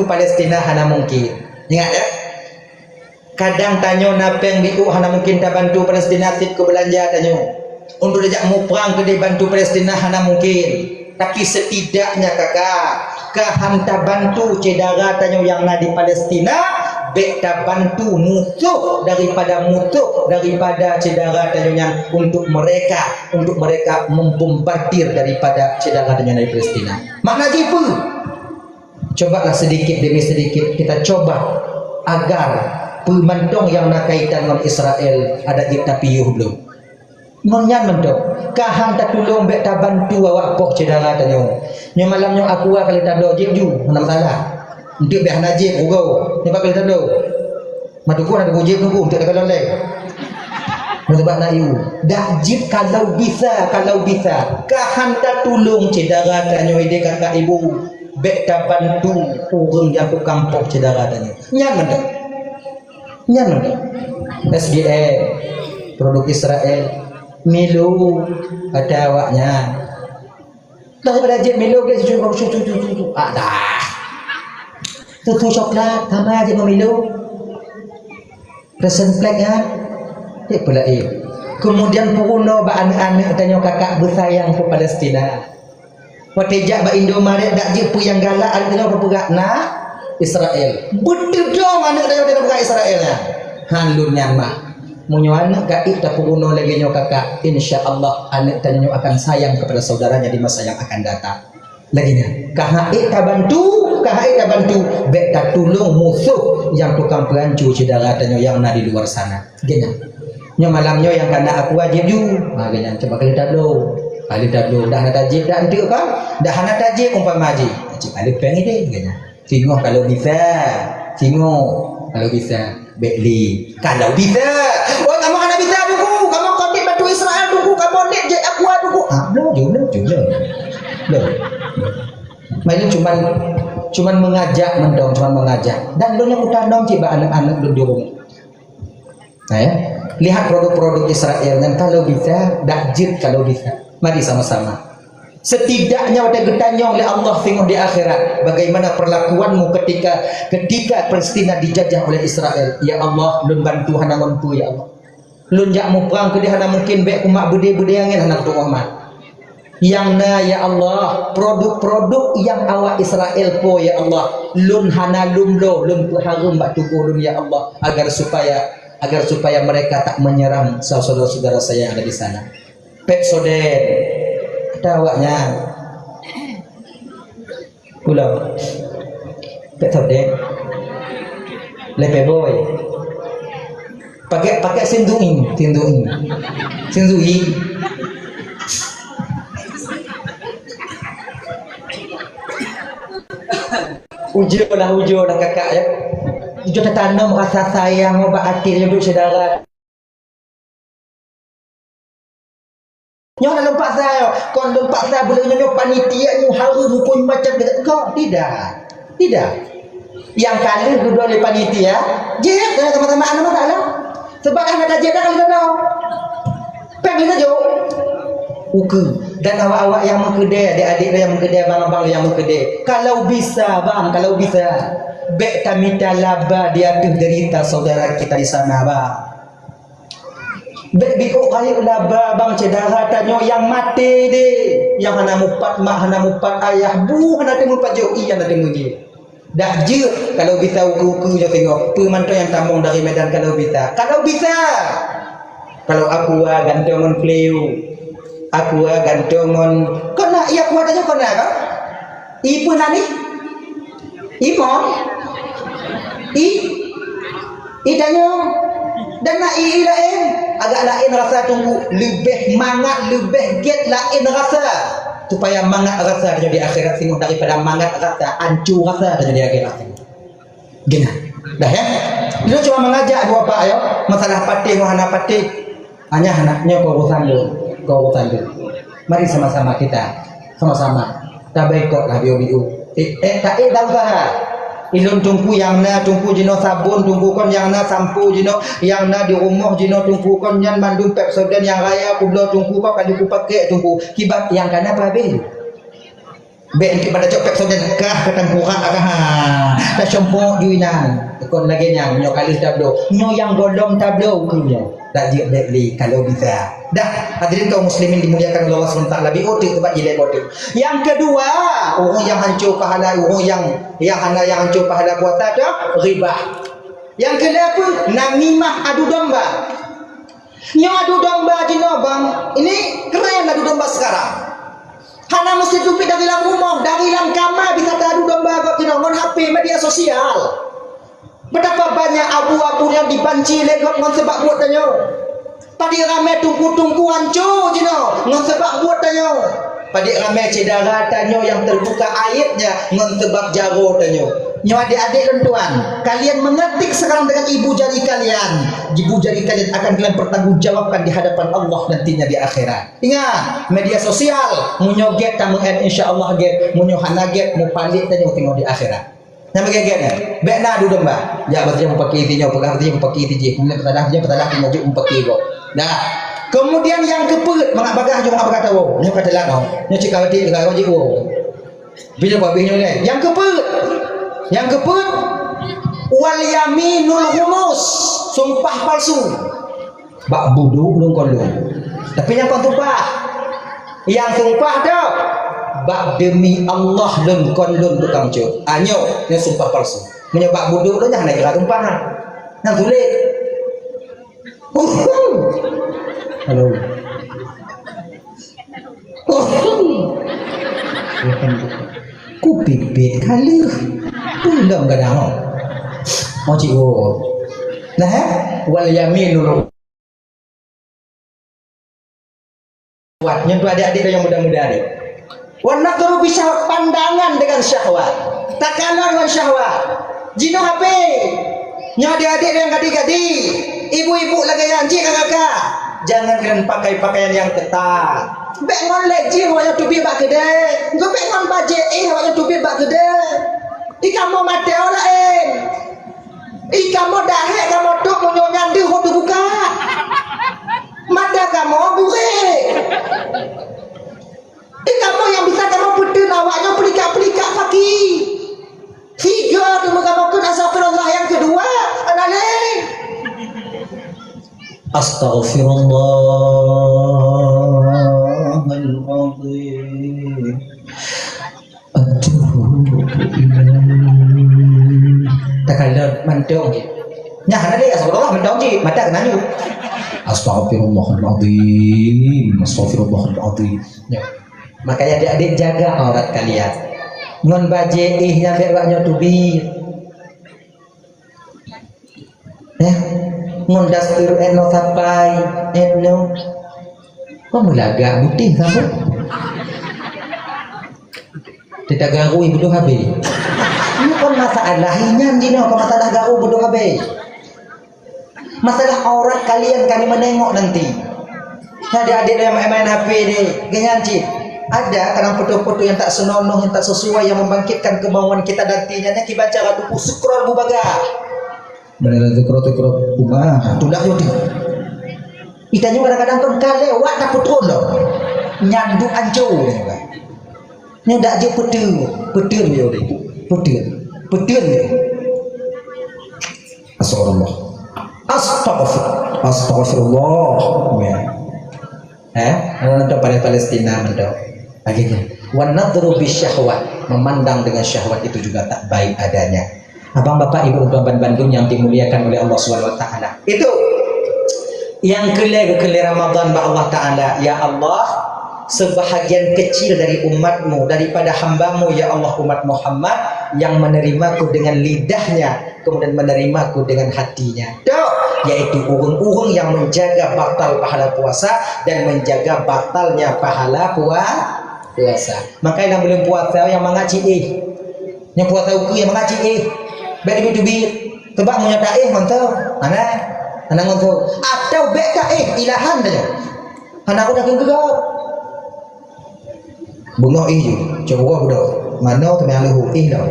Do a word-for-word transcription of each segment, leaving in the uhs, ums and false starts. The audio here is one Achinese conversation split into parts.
Palestina hana mungkin. Ingat, ya? Kadang tanyoe na péng biôh hana mungkin tabantu Palestina, sit keu beulanja tanyoe. Untuk tajak muprang keudeh bantu Palestina hana mungkin. Tapi setidaknya, kakak, ka han tabantu syedara tanyoe nyang na di Palestina, bék tabantu musoh daripada musoh daripada syedara tanyoe nyan untuk mereka, untuk mereka membombardir daripada syedara tanyoe nyang na di Palestina. Makna jih peue? Cobalah sedikit demi sedikit kita coba agar peue mantong nyang na kaitan ngon Israel adak jeuet tapiôh bloe. Ngon nyan mantong, ka han tatulông bék tabantu awak poh syedara tanyoe. Nyoe malam nyoe Aqua ka lheueh tabloe, jieb ju, hana masalah. Enteuk bék hana jieb, ugoe, nibak ka lheueh tabloe. Meutuku na tuku jieb tuku, enteuk takalon lé. Meusabab na ibu. Dak jeuet kalau bisa, kalau bisa. Ka han tatulông syedara tanyoe idéh kakak ibu. Bék tabantu ureueng nyang tukang poh syedara tanyoe. Nyan mantong. Nyan mantong. S D M, produk Israel, Milo, kata awak nyan. Daripada jeuet Milo, guys, cucu, cucu, cucu, cucu. Ah, dah. Susu coklat, sama aja ngon Milo. Resen plek nyan. Cek pula, eh. Kemudian peurunoe bak aneuk-aneuk tanyoe kakak beusayang keu Palestina. Watée jak bak Indomaret, dak jeuet peue nyang galak, aneuk tanyoe peugah na Israel. Beuteudoe aneuk tanyoe peugah Israel nyan. Han lôn nyan mak. Meunyoe aneuk ka ék tapeurunoe lagée nyoe kakak, insya Allah aneuk tanyoe akan sayang kepada saudaranya di masa yang akan datang. Lagée nyan. Ka han ék tabantu, ka han ék tabantu, bék tatulông musoh nyang tukang peuhanco syedara tanyoe nyang na di luar sana. Lagée nyan. Nyoe malam nyoe nyang ka na Aqua jieb ju. Ha, lagée nyan. Cuba ka lheueh tabloe. Ka lheueh tabloe. Dah hana tajieb dak enteuk ka? Dah hana tajieb umpama jih. Cit ka lheueh péng idéh, lagée nyan. Singoh kalau bisa. Singoh kalau bisa. Bék li. Kalau bisa. Oh, kamoe hana bisa, Teungku. Kamoe kon dit bantu Israel, Teungku. Kamoe dit jép Aqua, Teungku. Ah, bloe ju, bloe ju, bloe. Bloe. Maknanya cuman, cuman mengajak mantong, cuman mengajak. Dan lôn nyang kutanom cit bak aneuk-aneuk lôn di rumoh. Nah, ya. Lihat produk-produk Israel nyan kalau bisa, dak jeuet kalau bisa. Mari sama-sama. Setidaknya watée geutanyong lé Allah singoh di akhirat, bagaimana perlakuanmu ketika, ketika Palestina dijajah oleh Israel? Ya Allah, lôn bantu hana ngon peue, ya Allah. Lôn jak muprang keudeh hana mungken, bék kumat beudé-beudé angén hana kutu'oh mat. Nyang na, ya Allah, produk-produk nyang awak Israel po, ya Allah, lôn hana lôn bloe, lôn peuhareuem bak tuboh lôn, ya Allah, agar supaya, agar supaya mereka tak menyerang saudara-saudara saya yang ada di sana. Pepsodent. Kata awaknyan. Pulang. Pepsodent. Lifebuoy. Pakai, pakai Sensodyne, Sensodyne. Sensodyne. Ujoe lah, ujoe lah kakak, ya. Ujoe tatanom rasa sayang bak até nyoe untuk syedara. Nyoe na lôn paksa, kon lôn paksa buleuen nyoe, nyoe panitia nyoe hareuem huköm macam deungon kau. Tidak. Tidak. Nyang ka lheueh geubloe lé panitia, jép, sama-sama, hana masalah. Sebab hana tajép dah kalau dah. Péng lheueh tajok. Ukeue. Dan awak-awak nyang meukeudée, adik-adik nyang meukeudée, abang-abang nyang meukeudée. Kalau bisa, bang, kalau bisa, bék tamita laba di ateueh derita saudara kita di sana, bang. Bék biôh rayeuk laba bang syedara tanyoe nyang maté deh, nyang hana mupat mak, hana mupat ayah, bu hana teumeupajôh, ie hana teumeujép. Dak jeuet kalau bisa ukeue-ukeue nyoe teungoh, peue mantong nyang tamong dari Medan kalau bisa. Kalau bisa! Kalau Aqua gantoe ngon Cleo, Aqua gantoe ngon, kon na ie Aqua tanyoe kon na ka? Ie peue na nih? Imong? I? I tanyoe? Dan na i, i laén? Agak laén rasa teungku, leubeh mangat, leubeh gét laén rasa. Supaya mangat rasa tanyoe di akhirat singoh daripada mangat rasa, anco rasa tanyoe di akhirat singoh. Geuhnyan. Dah, ya? Lôn cuma mengajak dua pak, ya. Masalah patéh ngon hana patéh. Hanya hana, nyoe keurusan lôn. Keurusan lôn. Mari sama-sama kita. Sama-sama. Tabaikot lah biôh-biôh. Eh, eh, tak eh, tak usah. Ilôn teungku nyang na, teungku jinoe sabon, teungku kon nyang na sampo jinoe, nyang na di rumoh jinoe, teungku kon nyan mandum Pepsodent nyang raya kubloe teungku, kon ka lheueh kupakék teungku. Kiban nyang kana peuhabéh. Bèk daripada cok Pepsodent kah, ka tangkurak kah, ha. Dah sompok ju inan. Kon lagèe nyan, nyoe ka lheueh tabloe. Nyoe nyang gohlom tabloe keu nyoe. Tak jeuet bèk lé kalau bisa. Dah, hadirin kaum muslimin dimuliakan oleh Allah subhanahu wa taala, bi oteuk teubak jilèe boh teuk. Nyang keudua, ureueng nyang hanco pahala, ureueng nyang, nyang hana, nyang hanco pahala puasa tu ghibah. Nyang keulhèe peue? Namimah, adu domba. Nyoe adu domba jinoe, bang. Ini keren adu domba sekarang. Hana meusti teubiet dari lam rumoh, dari lam kama bisa taadu domba gob jinoe ngon H P media sosial. Betapa banyak abu-abu nyang dibanci lé gob ngon sabab buet tanyoe. Padit ramé teungku-teungku hanco jinoe ngon sabab buet tanyoe. Padit ramé syedara tanyoe nyang teubuka aibnya ngon sabab jaroe tanyoe. Nyoe adék-adék lôn tuan, kalian mengetik sekarang dengan ibu jari kalian. Ibu jari kalian akan kalian pertanggungjawabkan di hadapan Allah nantinya di akhirat. Ingat, media sosial, meunyoe gèt tameu'en, insya Allah gèt, meunyoe hana gèt, mupalét tanyoe singoh di akhirat. Nyang meugèt-gèt nyan, bèk na adu domba. Jak, bak nyoe mupakè singoh, peugah bak nyoe mupakè sijih, kemudian peusalah, kemudian peusalah, singoh jeuet mupakè gob. Dah. Kemudian nyang keupeuet, mangat bagaih jih, mangat bagaih tawoe. Nyoe ka teulat, oh. Nyoe cit ka reuti, ka reuti, oh. Bila babeh nyoe lé. Nyang keupeuet. Nyang keupeuet, wal yaminul ghumus, sumpah palsu. Bak budok lôn kon lôn. Tapi nyang kon sumpah. Nyang sumpah dak, bak demi Allah lôn kon lôn tukang cut. Ah, nyoe, nyoe sumpah palsu. Meunyoe bak budok lôn nyan hana kira sumpah. Nyan sulet. Uhuh. Halo. Uhuh. Ku pipit ka lheueh. Peue lom gadang, oh. Oh, cik, oh. Nah, eh? Wal yaminul Syahwat. Nyan tu adik-adik dan yang muda-muda ni. Wan nadhru bi syah-, pandangan dengan syahwat. Takalon ngon syahwat. Jinoe H P. Nyoe adik-adik dan gadis-gadis. Ibu-ibu lagèe nyan, cik kakak. Jangan kalian pakai pakaian yang ketat. Bèk ngon lé jih awak nyan teubiet bak keudè. Engko bèk ngon bajèe éh awak nyan teubiet bak keudè. Di kamoe maté orang laén. Ih, kamoe dahé kamoe trok meunyoe nyan deuh ho teubuka. Mata kamoe burék. Ih, kamoe nyang bisa kamoe peuteun awak nyoe peulikak-peulikak paki. Tiga teuma kamoe kheun astagfirullah, nyang keudua, hana lé. Astagfirullahalazim. Aduh, takalon mantong jih. Nyan hana lé, astagfirullah mantong jih, mata keunan nyoe. Astagfirullahalazim, astagfirullahalazim. Nyoe. Makanya adik-adik jaga aurat kalian. Ngon bajèe éh nyan bèk awak nyoe teubiet. Eh, ngon dasteu étno sapai, étno. Kon meulagak butéh saboh. Teuka garui beudôh habéh. Nyoe kon masalah inyan jinoe, kon masalah garui beudôh habéh. Masalah aurat kalian kami menengok nanti. Nah, adik-adik yang main-main H P ni, ganyan cit. Ada kadang foto-foto yang tak senonoh, yang tak sesuai, yang membangkitkan kemauan kita nantinya. Nyan kiban cara tupu scroll bubaga. Bener tuh kro tuh kro. Uma, tulah yo tu. Ita nyoe kadang-kadang kon ka lewat dah putron dah. Nyan duek anco nyoe kan. Nyoe dak jeuet peuteun, peuteun yo deh. Peuteun. Peuteun yo. Astagfirullah. Astagfir-, astagfirullah. Ya. Eh, orang tu pada Palestina mantap. Akhirnya, wan nadhru bisyahwat, memandang dengan syahwat itu juga tak baik adanya. Abang, bapak, ibu, teman bandum yang dimuliakan oleh Allah Subhanahu wa taala. Itu yang keulhèe, keulhèe Ramadan bak Allah Taala, ya Allah, sebahagian kecil dari umatmu, daripada hambamu, ya Allah, umat Muhammad, yang menerimaku dengan lidahnya, kemudian menerimaku dengan hatinya. Tok, yaitu ureueng-ureueng yang menjaga batal pahala puasa dan menjaga batalnya pahala pua-, puasa. Makanya dalam bulan puasa yang mangat cit éh. Nyang puasa ukeue yang mangat cit éh. Bèk teubiet-teubiet. Sebab meunyoe ta éh ngon soe, hana, hana ngon soe. Atau bèk ta éh, ilahan saja. Hana guna keu geugawa. Beungoh éh ju, cok uroe beudôh. Manoe teumé leuhu éh lom.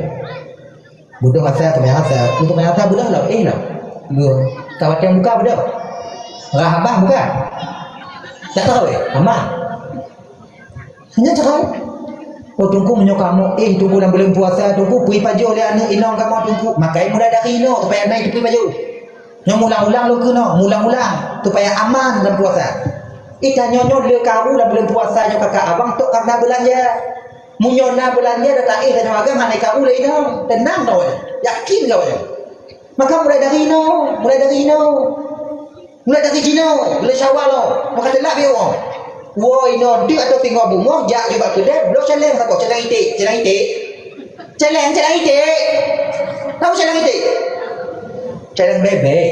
Beudôh asai teumé asai, teumé asai beudôh lom, éh lom. Dua. Ka watèe buka beudôh. Rahabah buka. Tak tahu eh, aman. Hanya cakap. Oh, Teungku, meunyoe kamoe, eh, Teungku, lam buleuen puasa, Teungku, peue pajoh lé aneuk inong kamoe, Teungku. Makai mulai dari inoe, supaya na teupeu pajoh. Nyoe mulang-ulang lôn keunoe, mulang-ulang, supaya aman lam puasa. Eh, tanyoe nyoe le karu lam buleuen puasa nyoe, kakak abang, tok karena beulanja. Meunyoe na beulanja, dak taéh tanyoe agam, hana karu lé inong. Teunang droe, yakin droe. Maka mulai dari inoe, mulai dari inoe. Mulai dari jinoe, buleuen Syawal nyoe, maka teulak beu woe. Woe inoe deuk atau singoh beungoh, jak ju bak keudè, bloe céléng saboh, céléng iték, céléng iték. Céléng, céléng iték. Tahu céléng iték? Céléng bebek.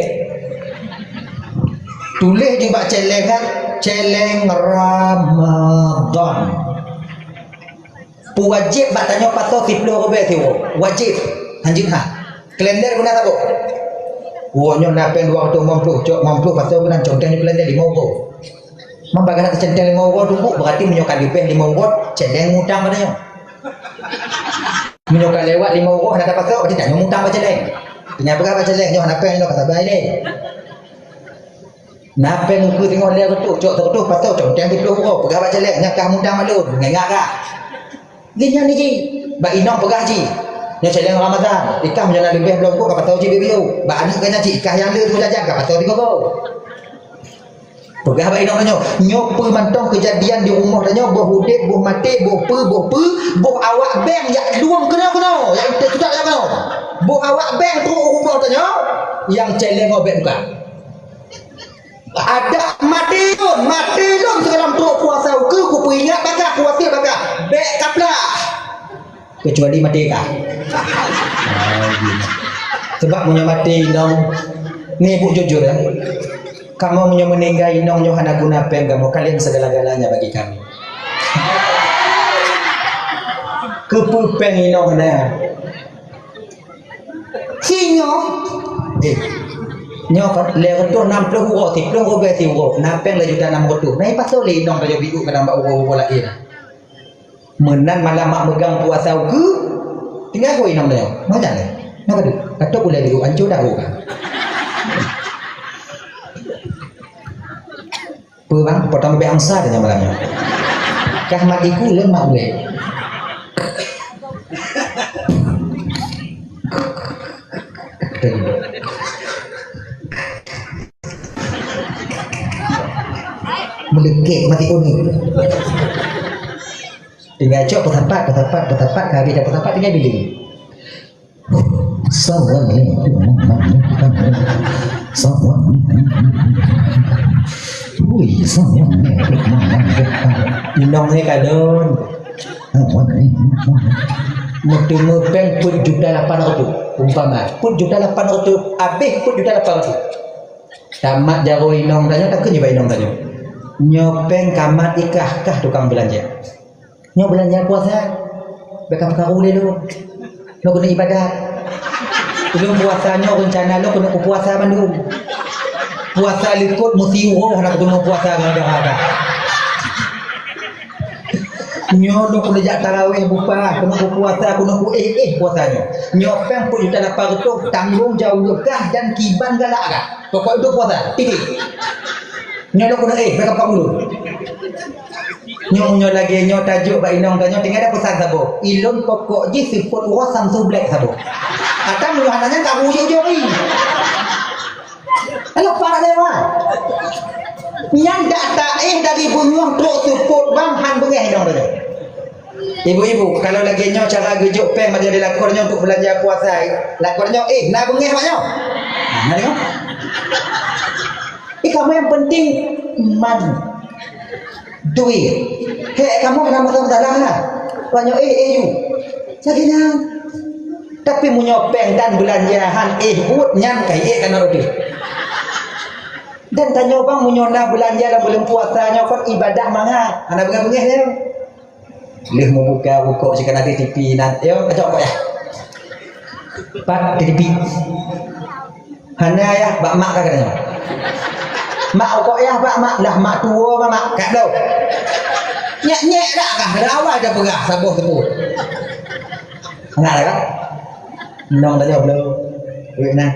Tuléh ju bak céléng kan, céléng Ramadan. Peuwajéb bak tanyoe pasoe siplôh ribèe siuroe. Wajéb. Hanjeuet ha. Kalender guna saboh. Woe nyoe na péng dua ratus lima puluh, cok lima puluh pasoe meunan, contoh nyoe kalender lima uroe. Mamba gata teucentang lima uroe Teungku, berarti meunyoe ka leubeh lima uroe, céléng mutang bak tanyoe. Meunyoe ka lewat lima uroe hana tapasoe, berarti tanyoe mutang bak céléng. Tanyoe peugah bak céléng, nyoe hana péng, nyoe ka sabai lé. Na péng ukeue singoh lhèe reutôh, cok sireutôh pasoe, cok teuntèe siplôh uroe, peugah bak céléng, nyan kah mudang mandum, ngon ingat kah? Nyan jih, bak inong peugah jih. Nyoe céléng Ramadan, ikah meunyoe na leubeh bloe uroe ka pasoe jih bieu-bieu. Bak aneuk geuh nyan cit, ikah nyang le sibuleuen ka pasoe sigoe. Peugah bak inong tanyoe, nyoe peue mantong keujadian di rumoh tanyoe, boh udép, boh maté, boh peue, boh peue, boh awak beng jak lueng keunoe-keunoe, jak teutak jak keunoe. Boh awak beng trok u rumoh tanyoe, nyang céléng nyoe bèk buka. Adak maté lôn, maté lôn sigohlom trok puasa ukeue, kupeuingat bak kah, kuwasiet bak kah, bèk kaplah. Kecuali maté kah. Sebab meunyoe maté inong, ni bujur-jujur ya. Kamoe meunyoe meuninggai inong nyoe hana guna péng kamoe, kalian segala-galanya bagi kami. Keupeue péng inong na? Singoh. Eh, nyoe kan lhèe reutôh nam ploh uroe, siplôh ribèe siuroe, na péng lhèe juta nam reutôh. Na ipasoe lé inong raja bidu kadang bak uroe-uroe laén. Meunan malam mak meugang puasa ukeue, tinggai go inong nyoe. Macam mana? Na ka tu? Ka tu ulèe bidu, ancô dah go kan. Peue bang, potong bebek angsa tanya malam nyoe. Kah mat iku lôn mat ulèe. Meuleukék mati kuning. Tinggai cok peusapat, peusapat, peusapat, ka habéh dah peusapat tinggai biléng. Assalamualaikum. Assalamualaikum. Ui, assalamualaikum. Inong ni kalon. Meuteumé péng peuet juta lapan reutôh. Umpama, peuet juta lapan reutôh, habéh peuet juta lapan reutôh. Tamat jaroe inong tanyoe, takheun nibak inong tanyoe. Nyoe péng kamat ikah, kah tukang beulanja. Nyoe beulanja puasa, bèk kapeukaru lé lôn. Lôn keuneuk ibadat. Lôn puasa nyoe reuncana lôn keuneuk kupuasa bandum. Puasa likot meusiuroe hana kuteumé puasa gara-gara. Nyoe lôn keuneuk jak tarawih buka, keuneuk kupuasa, keuneuk kuéh-éh puasa nyoe. Nyoe péng peuet juta lapan reutôh, tanggong jaweueb kah dan kiban galak kah. Pokok itu puasa, titik. Nyoe lôn keuneuk éh, bèk kapeukaru lôn. Nyoe, nyoe lagèe nyoe tajok bak inong tanyoe, tinggai dah peusan saboh. Ilôn pokok jih seupôt uroe Samsung Black saboh. Ata meunyoe hana nyan ka uji-uji ri. Alah, parak dewa. Nyan dak taéh dari bunoe trok seupôt bang han beungèh inong tanyoe. Ibu-ibu, kalau lagèe nyoe cara geujok péng bagi di lakoe nyoe untuk beulanja puasa, lakoe nyoe, eh, na beungèh bak nyoe? Nah, na deungö? Eh, kamoe nyang penting man duit. Hek kamoe hana masalah lah. Banyak eh, eh, you. Lagèe nyan. Tapi meunyoe péng dan beulanja han eh buet nyan kai eh kana roti. Dan tanyoe bang meunyoe na beulanja lam buleuen puasa nyoe kon ibadah mangat. Hana beungèh-beungèh nyoe. Lheueh meubuka rukok cit kana T T P nan, yo, kacok rukok yah. Pat T T P. Hana yah, bak mak ka keunoe. Mak, rukok yah bak mak, lah mak tuwo bak mak, ka bloe. Nyek-nyek dak kah, dah awai dah peugah saboh teupeu. Enggak dah kan? Nong dah jaweueb bloe. Duit na.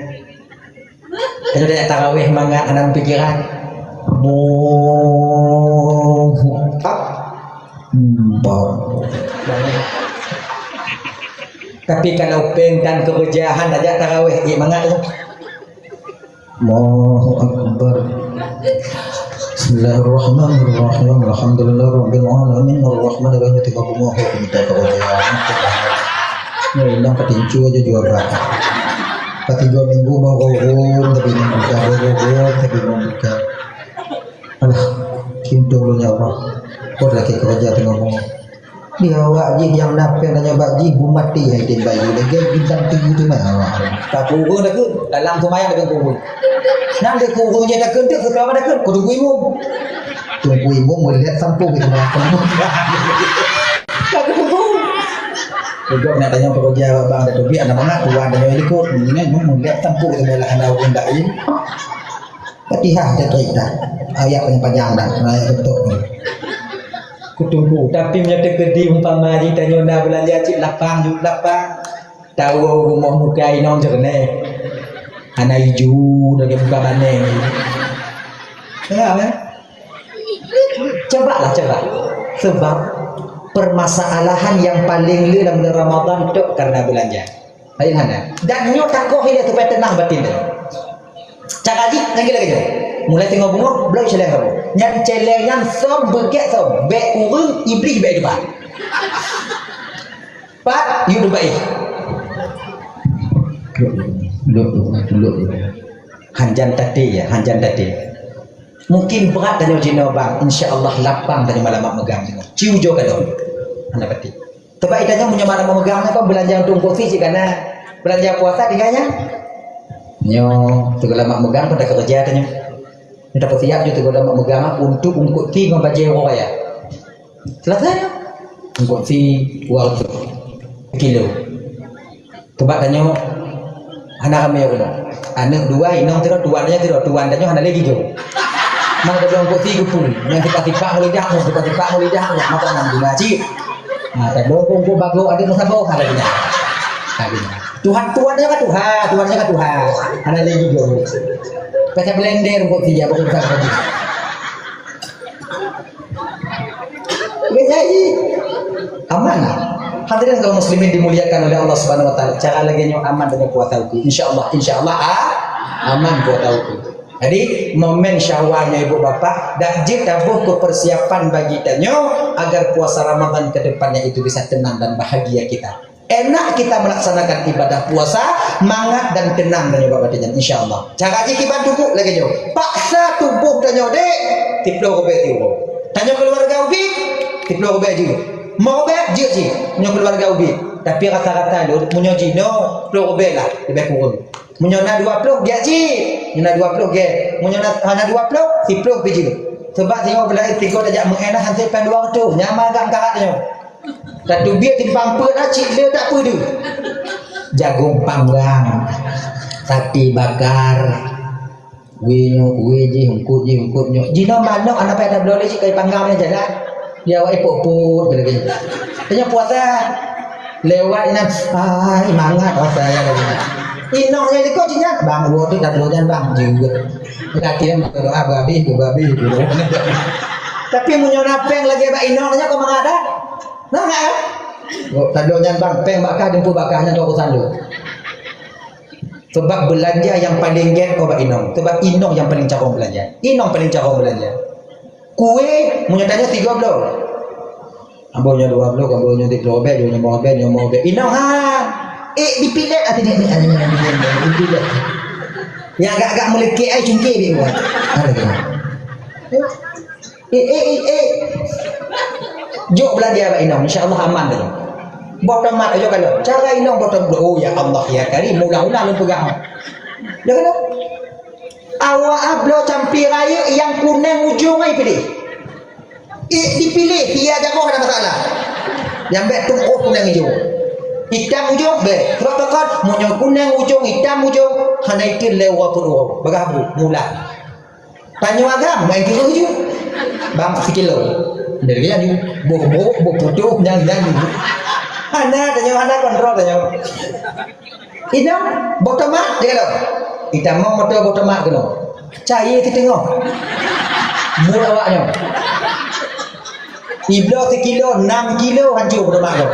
Keuneuk tarawih mangat hana pikiran. Boh. Hap. Bom. Tapi kalau péng tan keureuja han tajak tarawéh, ék mangat tu. Allahu Akbar. Bismillahirrahmanirrahim. Alhamdulillahirabbil alamin. Arrahmanirrahim. Tiga bunga ho minta keureuja. Nyoe inong katincu aja jual barang. Katiga minggu mau gurun, tapi mau buka, mau gurun, tapi mau buka. Alah, kintu lôn ya Allah. Kok lagi keureuja teungoh bungong. Di awak jih nyang na péng nanya bak jih, bu maté hai tem bayi lagèe bintang tujuh tu mah awak. Tak kurung dah ke, dalam seumayang dah kurung. Nang dia kurung je dah ke, dia ketua mana ke? Kudu imum. Tunggu imum melihat sampung itu mah. Tak kudu. Juga nak tanya pekerja abang dah tu, biar anak bangat tuan tanya ikut. Ini melihat sampung itu malah anak orang lain. Fatihah dah tarik dah. Ayat yang panjang dah. Ayat betul ni. Kutunggu. Tapi meunyoe teukeudi umpama jitanyoe na beulanja cit lapang, jeuet lapang. Tahu rumoh muka inong jeureunéh. Hana iju lagèe muka baneng. Dengar, eh? Cobalah, coba. Sebab permasalahan yang paling le dalam bulan Ramadan tu karena belanja. Lain hana. Dan nyoe takoh ilèe supaya teunang batin teuh. Cara jih nyang lagèe nyoe. Mulai teungoh bungong, bloe céléng kamoe. Nyan céléng nyan som beugèt som. Bèk ureueng, Iblih bèk dipat. Pat, yue dipat. Luk, luk, luk, luk. Hanjan taté ya, hanjan taté. Mungkin brat tanyoe jinoe bang, insya Allah lapang tanyoe malam meugang jinoe. Ciu jo ka lom. Hana pati. Teuma itanyoe meunyoe malam meugang nyoe kan beulanja untuk eungkôt sie cit ka na. Beulanja puasa tinggai nyan. Nyoe teugula mak meugang pada keureuja tanyoe. Nyoe tapeusiap jih teugula mak meugang untuk eungkôt sie ngon bajèe uroe raya. Selesai nyoe. Eungkôt sie dua reutôh kilo. Teuma tanyoe hana ramé uroe. Aneuk dua, inong sidroe, tuan tanyoe sidroe. Tuan tanyoe hana lé jijo. Mang ka lôn eungkôt sie geupeu. Nyang tipak-tipak ngon lidah, nyang tipak-tipak ngon lidah, nyang mata nam guna cit. Ha, ka lôn eungkôt bagoe adak meusaboh, ha, lagèe nyan. Ha, lagèe nyan. Tuhan, tuan nyoe ka tuha, tuan nyoe ka tuha. Hana lé jijo. Pecah blender eungkôt sie, bagoe besar tadi. Nggak jadi. Aman. Hadirin kaum muslimin dimuliakan oleh Allah Subhanahu wa taala. Cara lagèe nyoe aman dengan puasa uku. Insya Allah, insya Allah, ah, aman puasa uku. Jadi, momen Syawal nyoe ibu bapak, dak jeuet taboh keu persiapan bagi tanyoe agar puasa Ramadan ke depannya itu bisa tenang dan bahagia kita. Enak kita melaksanakan ibadah puasa, mangat dan tenang tanyoe bak watèe nyan, insya Allah. Cara jih kiban tuboh lagèe nyoe. Paksa tuboh tanyoe dek, siplôh ribèe siuroe. Tanyoe keuluwarga ubit, siplôh ribèe jeuet. Limong ribèe jeuet cit, meunyoe keuluwarga ubit. Tapi rata-rata lôn, meunyoe jinoe, siplôh ribèe lah, leubèh kureueng. Meunyoe na dua plôh, gèt cit. Meunyoe na dua plôh, gèt. Meunyoe na, hana dua plôh, siplôh pih jeuet. Sebab singoh beulahé sigoe tajak meu'en, han sép péng dua reutôh. Nyan mah agak meukarat tanyoe. Tateubiet simpang peuet na cit le tak peue deuh. Jagong panggang, sate bakar, kue nyoe, kue jih, eungkôt jih, eungkôt nyoe. Jinoe manok hana payah tabloe lé cit kayèe panggang nyan jalan. Di awak ipot-pot lagèe nyan. Tanyoe puasa lewat inan, ai mangat puasa nyan lagèe nyan. Inong nyan likot cit nyan, bang, woe tu tabloe nyan bang, jeuet. Kaki nyan doa babi tu, babi tu. Tapi meunyoe na péng lagèe bak inong nyan kok mangat dah? Nah, kan? Oh, tadok nyan bang, péng bak kah, jeumput bak kah, nyan tu urusan lôn. Sebab beulanja nyang paleng gèt keu bak inong. Sebab inong nyang paleng carông beulanja. Inong paleng carông beulanja. Kue, meunyoe tanyoe tiga bloe. Ambo nyoe dua bloe, ambo nyoe tiga bloe, nyoe lima bloe, nyoe lima bloe. Inong ha. Eh, dipilet hati dia. Dipilet. Nyang agak-agak meuleuket ai cungké dia buat. Ada dia. Eh, eh, eh, eh. Jok beulanja bak inong, insya Allah aman deh. Boh tomat aja kalau. Cara inong boh tomat. Oh ya Allah ya Karim, mula-mula lôn peugah. Ya kan? Awak abloe campi rayeuk nyang kuneng ujong ai pilih. Eh, dipilih, iya jagoe ada masalah. Nyang bèk tu oh kuneng ujong. Itam ujong bèk. Sebab pakon, meunyoe kuneng ujong, itam ujong, hana itu lewat pun urang. Bagah bu, mula. Tanyoe agam, main kilo ju. Bang, sikilo. Dari nyan ju. Boh-boh, boh putôh, nyang-nyang ju. Hana, tanyoe hana kontrol tanyoe. Inong, boh tomat, dia kata. Itam motor boh tomat keunoe. Caya siteungoh. Buet awak nyoe. Ibloe sikilo, enam kilo hancô boh tomak tu.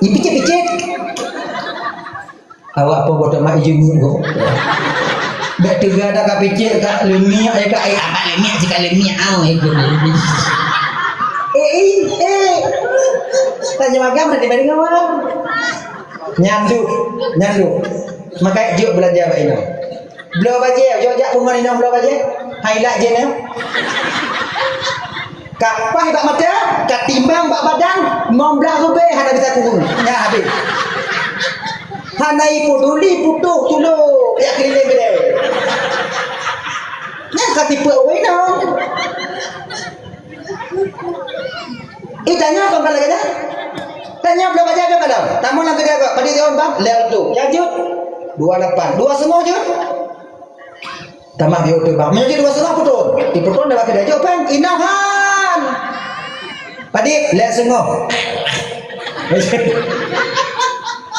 Ipicit-picit. Awak po boh tomak ijeunyut ko. Bèk teuga dah ka picit, ka leumik, ya ka, eh, abang leumik, cit ka leumik, au, eh, ko. Eh, eh, eh. Tanyoe agam nanti bari ngawal. Nyan tu, nyan tu. Maka jeuet beulanja bak inong. Bloe bajèe, jok jak peungon inong bloe bajèe. Hai lak jih nyoe. Ka paih bak mata, ka timbang bak badan, limong blaih ribèe hana bisa kureueng. Nyan habéh. Hana ipuduli putôh tulôk jak keuliléng keudè. Nyan ka tipeue ureueng inong. Eh, tanyoe kon ka lagèe nyan. Tanyoe bloe bajèe ka lom. Tamong lam keudè kok, padit jeuet bang, lhèe reutôh. Nyan jeuet, dua lapan. Dua seungoh jeuet. Tamah biôh teubang. Meunyoe jeuet dua seungoh putôh. Iputôh dah bak keudè jeuet péng. Inong han. Padit, lhèe seungoh.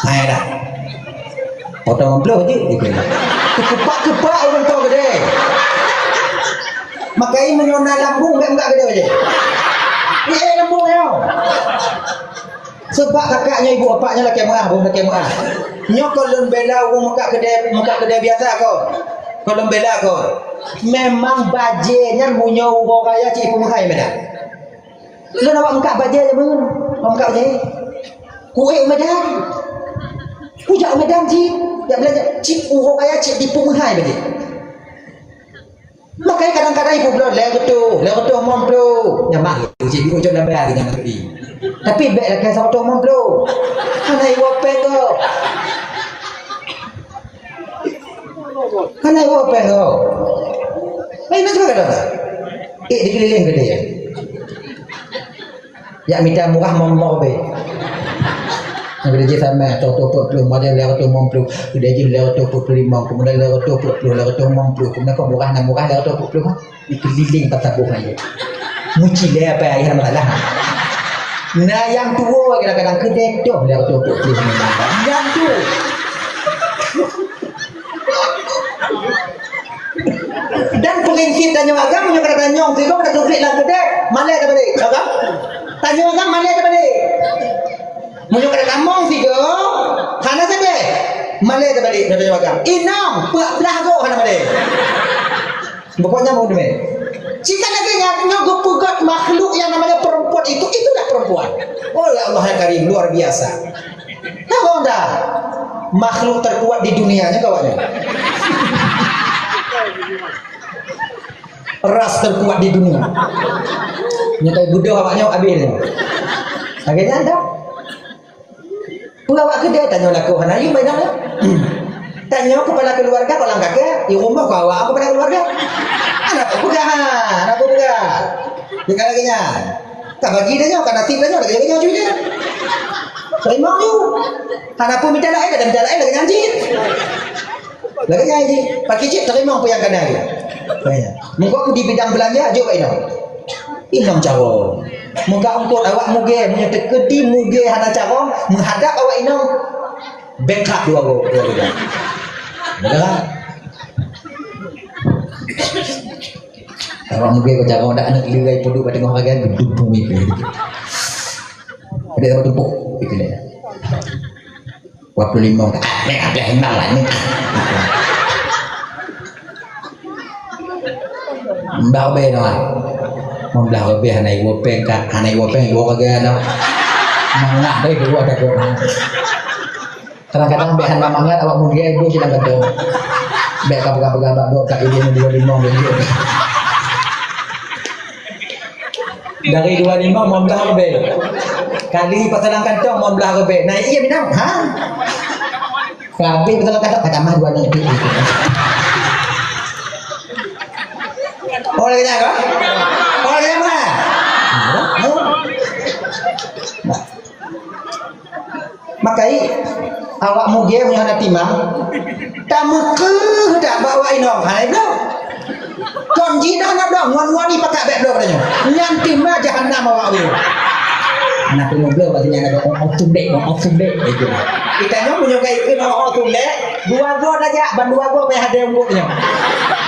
Hai dah. Potong amploh jih, gitu. Keupak-keupak ureueng tuha keudè. Makajih meunyoe na lambung, bèk meugah keudè jih. Ié lambung nyoe. Sebab kakak nyoe, ibu bapak nyoe lakèe meu'ah, boh lakèe meu'ah. Nyoe kon lôn bela ureueng meugah keudè, meugah keudè biasa ko. Kon lôn bela ko. Memang bajèe nyan meunyoe uroe raya cit ipeumeuhai meunan. Lôn awak meukak bajèe jameun, awak meukak bajèe. Kuék u Medan. Kujak u Medan cit, jak beulanja cit, uroe raya cit dipeumeuhai bajèe. Makajih kadang-kadang ibu bloe lhèe reutôh, lhèe reutôh limong ploh. Nyan mah, cit biru jok lambai lagèe nyan tadi. Tapi bèk lakèe sireutoh limong ploh. Hana iwoe péng gob. Hana iwoe péng gob. Hai, na cuba kata. Eh, dikeliling keudè. Jak mita murah limong ploh bèk. Nyang keudè jih sama, sireutoh peuet ploh, keumudian lhèe reutôh limong ploh, keudè jih lhèe reutôh peuet ploh limong, keumudian lhèe reutôh peuet ploh, lhèe reutôh limong ploh, keumudian kok murah na murah lhèe reutôh peuet ploh, ha? Dikeliling pasar boh nyan. Meucilèe apa ayah nama salah. Na nyang tuwoe kadang-kadang keudè toh lhèe reutôh peuet ploh. Nyang tu. Dan prinsip tanyoe agam, meunyoe kada tanyong sigoe, kada teubiet lam keudè, malèe tabalek. Agam? Tanyoe agam, malèe tabalek. Meunyoe kada tamong sigoe, hana sabe, malèe tabalek, tanyoe agam. Inong, peuet blah goe hana malèe. Pokoknya mau demi. Jika lagèe nyan, nyoe geupeugöt makhluk yang namanya perempuan itu, itulah perempuan. Oh ya Allah yang Karim, luar biasa. Tahu dah? Makhluk terkuat di dunia nyoe kawan nyoe. Ras terkuat di dunia. Nyoe kai budoh awak nyoe habis nyoe. Lagèe nyan dah. Peue awak keudè tanyoe lakoe hana yum badan nyoe. Tanyoe kepala keluarga kolang kaki, di rumah kau awak kepala keluarga. Hana peugah, hana peugah. Di kala lagèe nyan. Ka bagi dah nyoe, ka nasib dah nyoe, lagèe nyoe cuy dia. Terima nyoe. Hana pun minta lain, ada minta lain lagèe nyan cit. Lagèe nyan cit. Pakai cit terima apa yang kena dia. Banyak. Mungkin di bidang belanja jok kat inong. Inong carông. Muka ungkot awak mugè, meunyoe teukeudi mugè hana carông, meuhadap awak inong. Bengkak dua go, dua go. Betul kan? Awak mugè ko carông dak aneuk leugai peuduek bak teungoh ragai geudubui. Ada sama tumpuk gitu deh. Dua puluh lima. Ah, meh, abéh enam lah ni. Mbak be no. Mbak be hana iwo peng ka, hana iwo peng iwo ka gaya no. Mangah deh dua ada dua. Kadang-kadang bèk hana mangat awak mulia ibu sidang kantong. Bèk ka peugah-peugah bak gok ka ibu dua lima minggu. Dari dua lima, lima belas lebih. Kali pasalan kantong, lima belas lebih. Nah, iya minang. Ha? Habis pasalan kantong, kata mah dua ni. Oh, lagi dah, kan? Oh, lagi dah, mana? Nah. Makai, awak mugè meunyoe hana timang, tameukeuh dak bak awak inong, hai bloe. Kon jinoe na bloe, ngon wani pakat bèk bloe pada nyoe. Nyan timang jahanam awak bloe. Anak peungoh bloe bak nyan ada ong-ong sundek, ong-ong sundek, gitu. Kita nyoe meunyoe ka ikheun ong-ong sundek, dua go tajak, ban dua go payah hadé umbuk nyoe.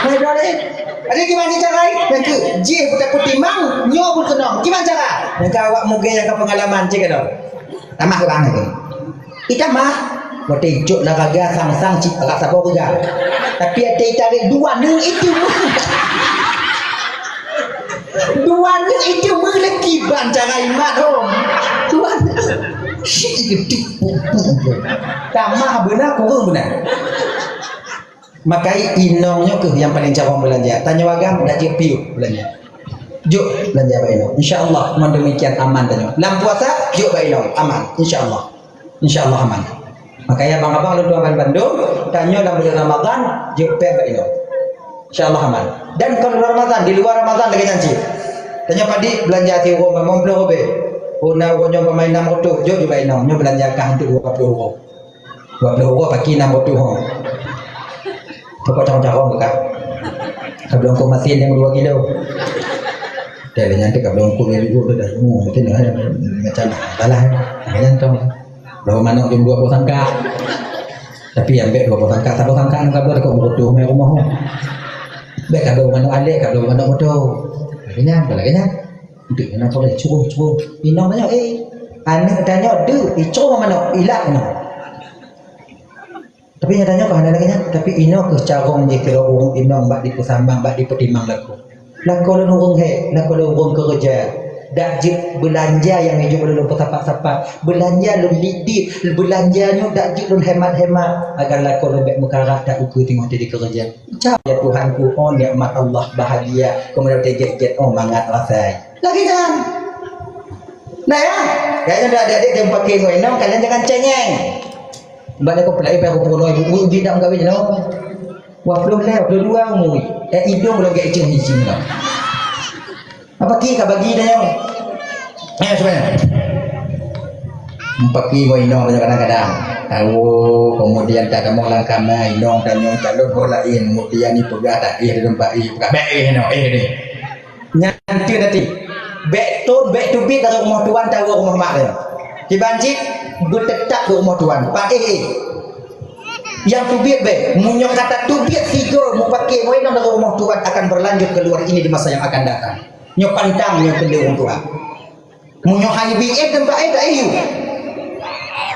Payah dua lé. Jadi gimana cara? Yang ke, jih kita peutimang, nyoe pun keunong. Gimana cara? Yang ke awak mugé yang ke pengalaman, cik, kalau. Tamah ke bang itu. Itamah, watèe icok lam raga sang-sang cit agak saboh raga. Tapi watèe itarék dua neu itu. Dua neu itu meuleuki ban cara imat hom. Dua neu. Syik geudik. Tamah beuna, kureueng beuna. Makai inong nyoe keuh nyang paleng carông beulanja. Tanyoe agam dak jeuet piôh beulanja. Jok beulanja bak inong. Insya Allah, mon demikian aman tanyoe. Lam puasa, jok bak inong, aman. Insya Allah. Insya Allah aman. Makai abang-abang lôn tuan bandum, tanyoe lam bulan Ramadan, jok péng bak inong. Insya Allah aman. Dan kon luar Ramadan, di luar Ramadan lagèe nyan cit. Tanyoe padit beulanja siuroe limong ploh ribèe. Oh, na uroe nyoe peumain nam reutôh, jok ju bak inong, nyoe beulanja kah untuk dua ploh uroe. Dua ploh uroe paki nam reutôh ho. Pokok carông-carông ka. Ka bloe eungkôt masin nyang dua kilo. Dah lé nyan teuh ka bloe eungkôt nyang dua tu dah. Oh, mungkin dah macam salah. Macam tu. Bloe manok jom dua boh sangka. Tapi ambek dua boh sangka, saboh sangka nang ka bloe dekat moto mai rumoh. Bèk ka bloe manok alek, ka bloe manok moto. Lagèe nyan, lagèe nyan. Dek na toleh curuh, curuh. Inong tanyoe, eh. Aneuk tanyoe deuh, icuruh manok, ilak inong. Tapi nyatanya keuh hana lagèe nyan, tapi inoe keuh carông jih keu ureueng inong bak dipeusamang, bak dipeutimang lakoe. Lakoe lôn ureueng hék, lakoe lôn ureueng keureuja. Dak jeuet beulanja nyang jeuet lôn peusapat-sapat. Beulanja lôn diet-diet, beulanja nyoe dak jeuet lôn hemat-hemat. Agar lakoe lôn bèk meukarat dak ukeue teungoh jadi keureuja. Cak, ya Tuhanku, oh nikmat Allah bahagia, keumudian teuget-get, oh mangat rasai. Lagèe nyan. Nah ya, kayaknya dah adik-adik yang pakai ngon inong, kalian jangan cengeng. Balik kau pelai, aku pukul nol, ibu, ibu, ibu, ibu, ibu, Wah, puluh lhèe, puluh dua umur. Eh, idong lagi icing-icing lah. Apa ki ka bagi dah nyoe? Eh, sebenarnya. Empaki ngon inong kadang-kadang. Tahu, kemudian tak ada orang kamar, inong tanya calon orang lain, kemudian ni peugah tak, eh, dalam bak, eh, peugah, bek, eh, no, eh, ni. Nyan teuh nanti. Bek tu, bek teubiet dari rumah tuan, tahu rumah mak dia. Kiban cit, bertetap di rumah tuan. Pak, eh, eh. Nyang teubiet bek, meunyoe ka tateubiet sigoe mupakè ngon inong dari rumah tuan akan berlanjut keluar ini di masa yang akan datang. Nyoe pantang nyoe keu lé ureueng tuha. Meunyoe hai bi éh teumpat éh ka éh yue.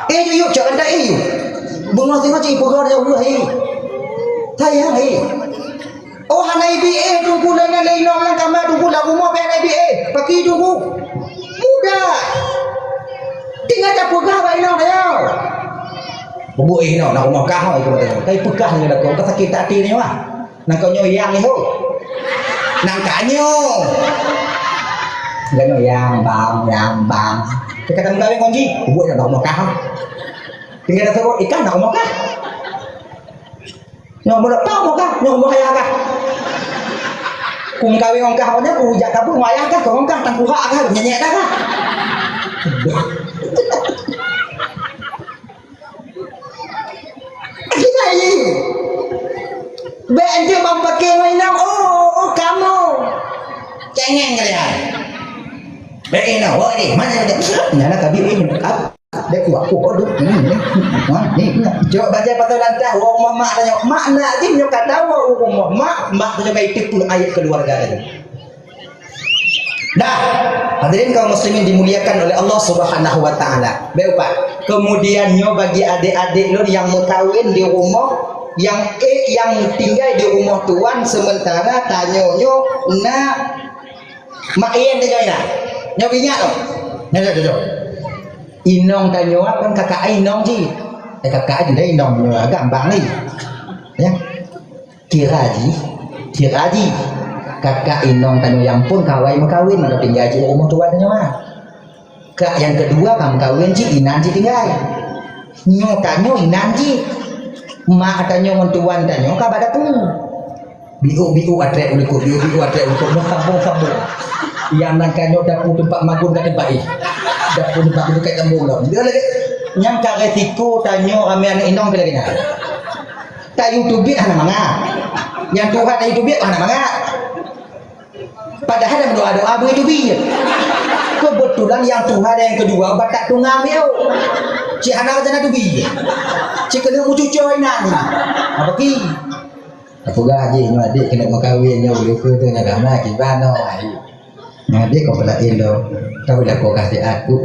Éh yue, yue, cok kanta éh yue. Beungoh singoh cit peugah nyoe weueh éh. Sayang éh. Oh, hana ibi éh, teungku, lagèe lé inong lam kama, teungku, lam rumoh pih hana ibi éh. Paki teungku. Mudah. Tinggai tapeugah bak inong tanyoe. Peubuet éh inong, na rumoh kah, oh, itu katanya. Tapi peugah nyoe lakoe, ka sakét hati nyoe ah. Nang kau nyoe yang nyoe. Nang ka nyoe. Nang nyoe yang, bang, yang, bang. Kita kan kawin konji, peubuet na rumoh kah. Tinggai dah sebut, ikan na rumoh kah. Nyoe mulut tau muka, nyoe muka ayah kah? Kung kawin ngon kah, nyoe ku jak kabur ngon ayah kah, ngon kah, tangkurak kah, nyenyek dah kah? Gila ye. Bèk ente bang pakai mainan, oh, oh, kamu. Cengeng kalian. Bèk ente, oh, ni, mana dia? Nyala kabi ini, ah. Dek kuat, kuat, kuat, duk. Hmm, hmm, hmm, hmm, hmm. Jok bajai patong lantai, wong mak, mak tanya, mak nak jih nyoe kata, wong mak, mak tanya kai tipu ayat keluarga tadi. Dah, hadirin kaum muslimin dimuliakan oleh Allah Subhanahu wa taala. Baik, Pak. Kemudian nyoe bagi adik-adik lôn yang mengkawin di rumah, yang, eh, yang tinggal di rumah tuan sementara tanya nyoe nak mak yen tanya nak. Nyoe ingat tu. Nyoe, nyoe, nyoe. Inong tanyoe kan kakak ai inong jih. Eh, kakak ai jih inong nyoe gampang ni. Ya. Kira jih, kira jih. Kakak inong tanyoe nyang phon kawai meukawen, maka tinggai jih rumoh tuan tanyoe. Kak nyang keudua ka meukawen jih, inan jih tinggai. Nyoe tanyoe inan jih. Mak tanyoe ngon tuan tanyoe ka bak dapu. Biôh-biôh atrek u likot, biôh-biôh atrek u likot, meusambong-sambong. Nyang nan ka nyoe dapu teumpat magun ka teumpat ih. Dapu teumpat magun ka sambong lom. Dia lagi, nyang ka resiko tanyoe ramé aneuk inong pih lagèe nyan. Tayue teubiet hana mangat. Nyang tuha tayue teubiet hana mangat. Padahai lam doa-doa beuteubiet. Keu beut Tulang nyang tuha dan nyang keudua, batat tungang dia. Cit hana rencana tubi. Cit keuneuk meucucôi inan. Apa ki? Peugah jih nyoe adék keuneuk meukawen nyoe, ulôn keu tu nyoe lama kiban nyoe. Nyoe adék kon peulaén lom. Tapi dah kok kasih aku.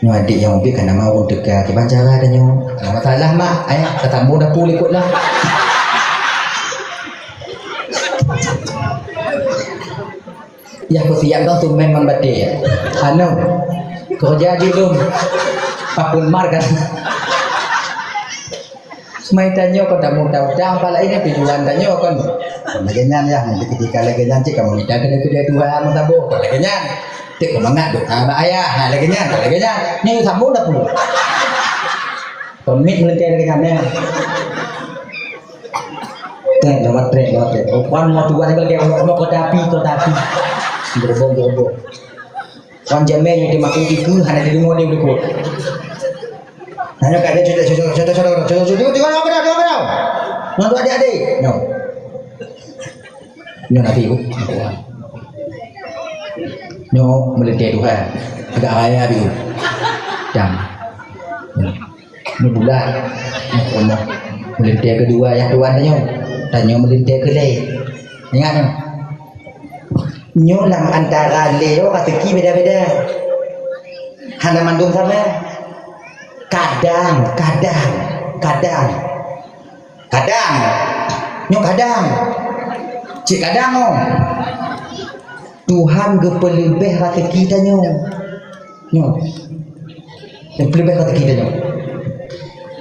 Nyoe adék nyang ubit ka nama ureueng teuka. Kiban cara tanyoe? Hana masalah, Mak. Ayah, ka tambong dapur likot lah. Yah peusiap dong tumben ngon baté. Anu, keureuja jih lôn. Pakul mar kan. Mai tanyoe kon tamu tamu, apalagi nyan tujuan tanyoe kon. Kon lagèe nyan yah, nanti ketika lagèe nyan cit kamoe mita keudè-keudè Tuhan meusaboh. Kon lagèe nyan. Cit keu mangat doa bak ayah. Ha, lagèe nyan, kon lagèe nyan. Nyoe sambung dah pulang. Kon mit meulengkai lagèe nyan, ya. Trek lewat, trek lewat, trek. Wan mau tuan lagi, mau kota api, kota api. Gerbong, gerbong. Wan jamé nyang dimaku iku hana dideungo di likot. Hanya kat dia cerita, cerita, cerita, cerita, cerita, cerita, tengok, tengok, tengok, tengok, tengok. Nang tu adik-adik. No. Nyo Nabi tu. Nyo meulintèe Tuhan. Agak raya Nabi tu. Dam. Nyo bulat. Nyo pun meulintèe keudua nyang tuan tanyoe. Tanyoe meulintèe keulhèe. Ingat nyo. Nyoe lam antara lhèe nyoe raseuki beda-beda. Hana mandum sama. Kadang, kadang, kadang. Kadang. Nyoe kadang. Cit kadang nyoe. Tuhan geupeuleubeh raseuki tanyoe. Nyoe. Geupeuleubeh raseuki tanyoe.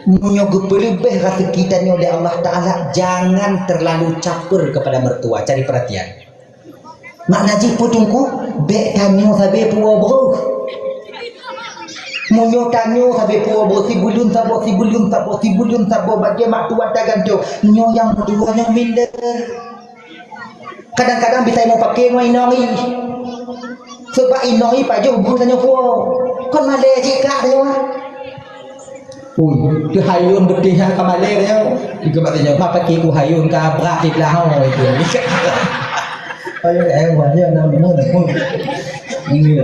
Meunyoe geupeuleubeh raseuki tanyoe lé Allah Taala, jangan terlalu caper kepada mertua. Cari perhatian. Makna jih peue Teungku? Bèk tanyoe sabe puwoe breuh. Meunyoe tanyoe sabe puwoe breuh, sibuleuen saboh, sibuleuen saboh, sibuleuen saboh, bak jih mak tuan tagantong, nyoe nyang meutuwoe nyoe minder. Kadang-kadang bisa meupaké ngon inong jih. Sabab inong jih pajoh breuh tanyoe puwoe. Kon malèe jih kak tanyoe. Ui, teuhayôn beutih nyan ka malèe nyoe. Dikeubah nyoe, ma paki ku hayôn ka brat di blah nyoe itu. Ayo, eh, wah, ya, nama, nama, nama. Ini.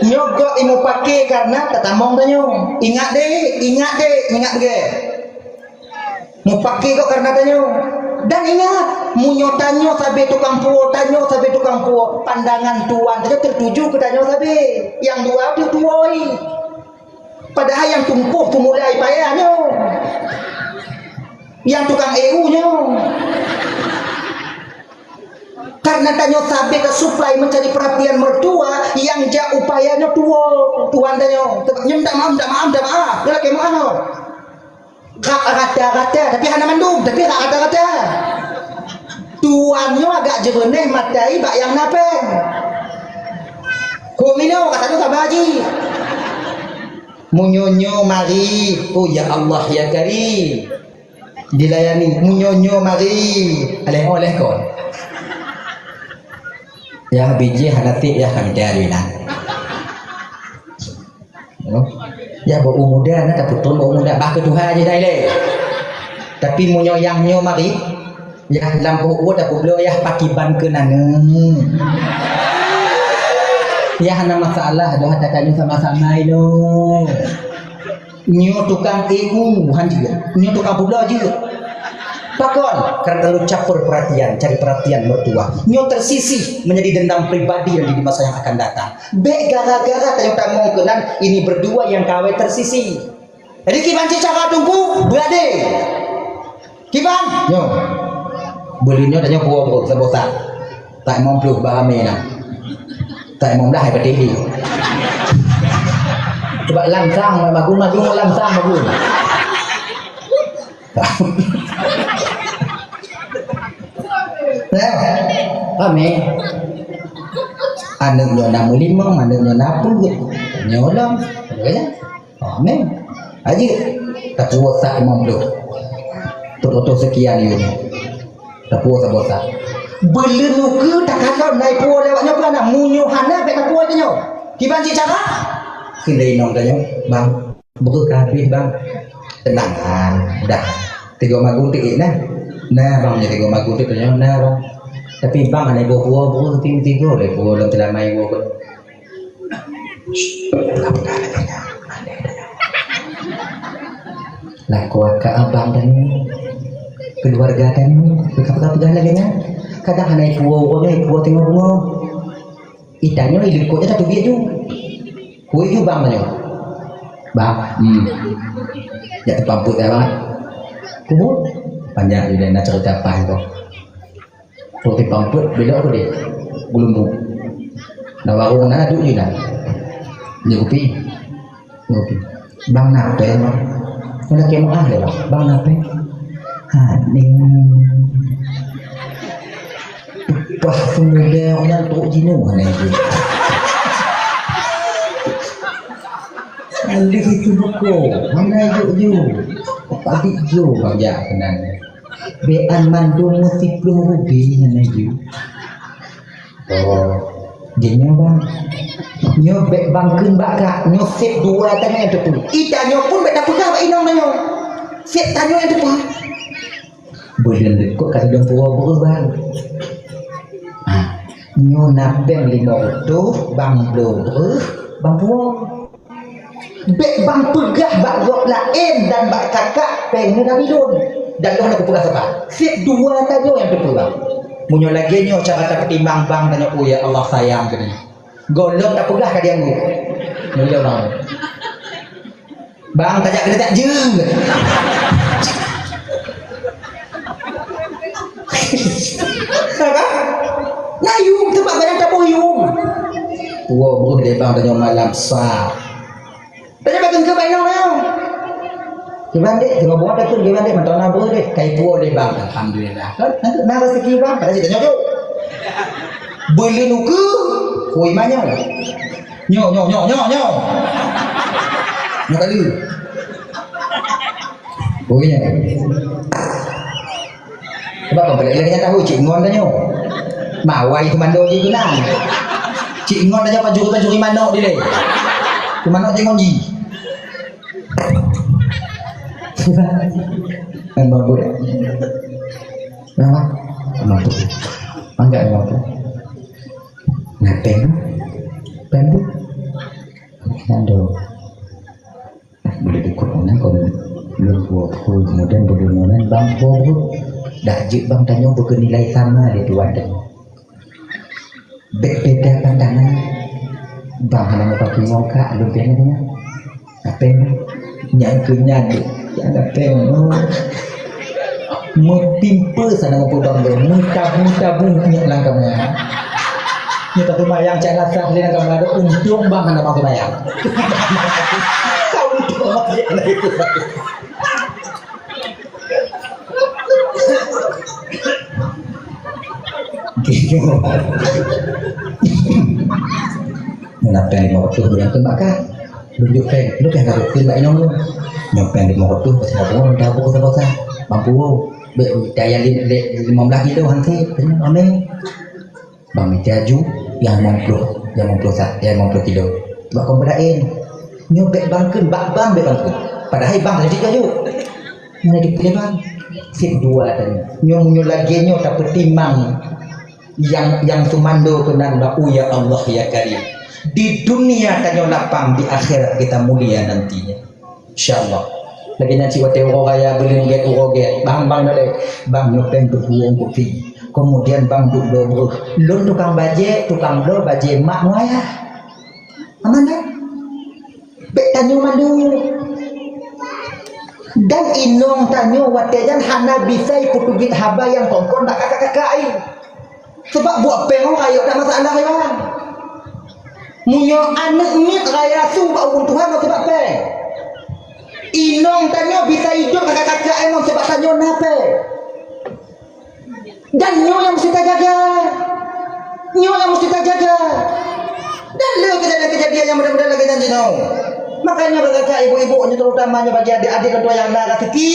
Nyoe gok imeupaké karena tatamong tanyoe. Ingat deh, ingat deh, ingat deh. Meupaké gok karena tanyoe. Dan ingat, meunyoe tanyoe sabe tukang puwoe, tanyoe sabe tukang puwoe, pandangan tuan tanyoe tertuju keu tanyoe sabe. Nyang dua tu tuwoe. Padahai nyang tumpôh peumulai payah nyoe. Nyang tukang E U nyoe. Karena tanyoe sabe ka supply mencari perhatian mertua, nyang jak upaya nyoe tuwoe, tuan tanyoe. Nyoe minta maaf, minta maaf, minta maaf. Nyoe lakèe maaf nyoe. Rak rata-rata, tapi hana mandum, tapi rak rata-rata. Tuan nyoe agak jeureunèh matai bak nyang na pèng. Kok minoe kata tu sama haji. Meunyoe nyoe mari, oh ya Allah ya Karim. Dilayani, meunyoe nyoe mari, aléh-aléh kon. Ya bijih hana tiep ya kami dari nan. Ya, bak muda na tapeutrôn bak muda, bah keu tuha jih dah ilèe. Tapi meunyoe nyang nyoe mari, ya lam peuet uroe tapeubloe ya pakiban keu nangèe. Ya hana masalah, doh tatanyoe sama-sama inoe. Nyoe tukang E U han jeuet, nyoe tukang peubloe jeuet. Pakon? Karena terlalu caper perhatian, cari perhatian mertua. Nyoe tersisih menjadi dendam pribadi nanti di masa yang akan datang. Bèk gara-gara tanyoe tamong keunan, ini berdua yang kawai tersisih. Jadi kiban cit cara Teungku, beuadé. Kiban? Nyoe. Buleuen nyoe tanyoe puwoe-puwoe saboh sak. Tak imong ploh bak ramé na. Tak imong blah hai patéh lé. Coba langsang, magun-magun langsang magun. Ya, ramé. Aneuk nyoe na meulimong, aneuk nyoe na peuet. Nyoe lom. Ya. Ramé. Aji. Tapuwoe sak limong ploh. Peuet reutôh sekian yum. Tapuwoe saboh sak. Buleuen ukeue takalon nai puwoe lewat nyoe peue na. Meunyoe hana bèk tapuwoe tanyoe. Kiban cit cara? Kheun lé inong tanyoe, "Bang, breuh ka habéh, Bang." "Teunang, Bang, dah." Tigo magun teuék na. "Na, Bang, nyoe tigo magun teuék nyoe na, Bang. Tapi, Bang, hana iboh puwoe, breuh tigo lé puwoe lom teulamai iboh." Peugah-peugah lagèe nyan. Lakoe keu abang tanyoe, keuluwarga tanyoe, peugah-peugah lagèe nyan. Kadang hana ipuwoe uroe nyoe, ipuwoe teungoh beungoh. Itanyoe ileukoe tatubiet ju. Kue ju bang tanyoe. Bang, hmm. Jak teupampet ya, Bang. Kubu? Panjang ju deh, na cerita paih, Bang. Roti pampet, belok ke deh? Geulumbung. Na warong na, duek ju na. Nyoe kupi. Nyoe kupi. Bang na péng, Bang. Mula keu muah deh, Bang. Bang na péng. Ha, ning. Bah, pemuda nyan trok jinoe hana ju. Alih itu buku, hana ju ju. Padik ju bang jak keunan. Bean mandum meusiploh rubi hana ju. Oh, jinoe bang. Nyoe bèk bang kheun bak kak, nyoe sép dua tanyoe nyang teupeue. Itanyoe pun bèk tapeugah bak inong tanyoe. Sép tanyoe nyang teupeue. Buleuen likot ka lôn puwoe breueh bang. Ha, nyoe na péng limong reutôh, bang bloe breueh, bang puwoe. Bèk bang peugah bak gob laén dan bak kakak péng nyoe dari lôn. Dan lôn hana kupeugah sapeue. Sép dua tanyoe nyang teupeue bang. Meunyoe lagèe nyoe cara tapeutimang bang tanyoe, oh ya Allah sayang keu nyoe. Gohlom tapeugah ka dianggô. Nyoe lôn bang. Bang, tajak keuneuk jak jeuet. Apa? Na yum, teumpat barang taboh yum. Woe, beuh lé bang tanyoe malam sa. Tanyoe bak geungkeu bak inong tanyoe. Kiban dek, teungoh buat dah tu, kiban dek, mantong na beuh dek. Kai puwoe lé bang, alhamdulillah. Kan? Nanti na rezeki bang, pada situ nyoe. Beli nuku, kui manyong. Nyoe, nyoe, nyoe, nyoe, nyoe. Nyoe kali. Oh, iya. Sebab apa lagi nyan tahu cik ngon tanyoe. Mawai teumandua jih keunan. Cik ngon tanyoe pancuri-pancuri manok dilèe. Keu manok cik ngon jih. Kan bagus. Nah, mampu. Angkat mampu. Nah, pen. Pen tu. Nando. Boleh ikut mana kau? Belum dua puluh, kemudian boleh nyonan bang dua puluh. Dah jek bang tanyoe beukeunilai sama di tuan tanyoe. Beda pandangan. Bang hana meupakai nyongkak, lôn pian nyan. Apa nyan? Nyang keu nyan, nyang apa nyan? Meutimpe sana ngon peubang lôn, meutabu-tabu nyoe lam kamar. Nyoe taseumayang cak nasah lé lam kamar, untung bang hana bang seumayang. Ka untung bang seumayang. Nyoe na péng limong reutôh nyang teuma ka. Lôn jok péng, lôn péng ka rukon bak inong lôn. Nyoe péng limong reutôh, pasai lôn dah buku saboh sa. Mampu woe. Bèk daya lim-, lé-, limong blaih kilo han sép. Ramé. Bang mita ju nyang limong ploh, nyang limong ploh sa-, nyang limong ploh kilo. Bak kon beulaén. Nyoe bèk bang kheun, bak bang bèk bang kheun. Padahai bang lagèe laju. Nyoe lagèe pilih bang. Sép dua tadi. Nyoe meunyoe lagèe nyoe tapeutimang nyang, nyang teumandua keunan bak, oh ya Allah ya Karim. Di dunia tanyoe lapang, di akhirat kita mulia nantinya. Insya Allah. Lagèe nyan cit watèe uroe raya, buleuen gèt, uroe gèt. Bang, bang, nyoe lé. Bang, nyoe péng teupuwong kupi. Kemudian bang duek bloe breueh. Lôn tukang bajèe, tukang bloe bajèe mak ngon ayah. Aman kan? Bèk tanyoe malu. Dan inong tanyoe watèe nyan hana bisa ipeutubiet haba nyang kon-kon bak kakak-kakak ai. Sabab buet péng ngon rayeuk dak masalah, ya. Meunyoe aneuk miet raya su bak ureueng tuha ngon sabab péng. Inong tanyoe bisa idop kakak-kakak ngon sabab tanyoe na péng. Dan nyoe nyang meusti tajaga. Nyoe nyang meusti tajaga. Dan le keujadian-keujadian nyang mudah-mudahan lagèe nyan jinoe. Makanya bagi kakak, ibu-ibu, nyoe terutama nyoe bagi adik-adik keudua nyang na raseuki.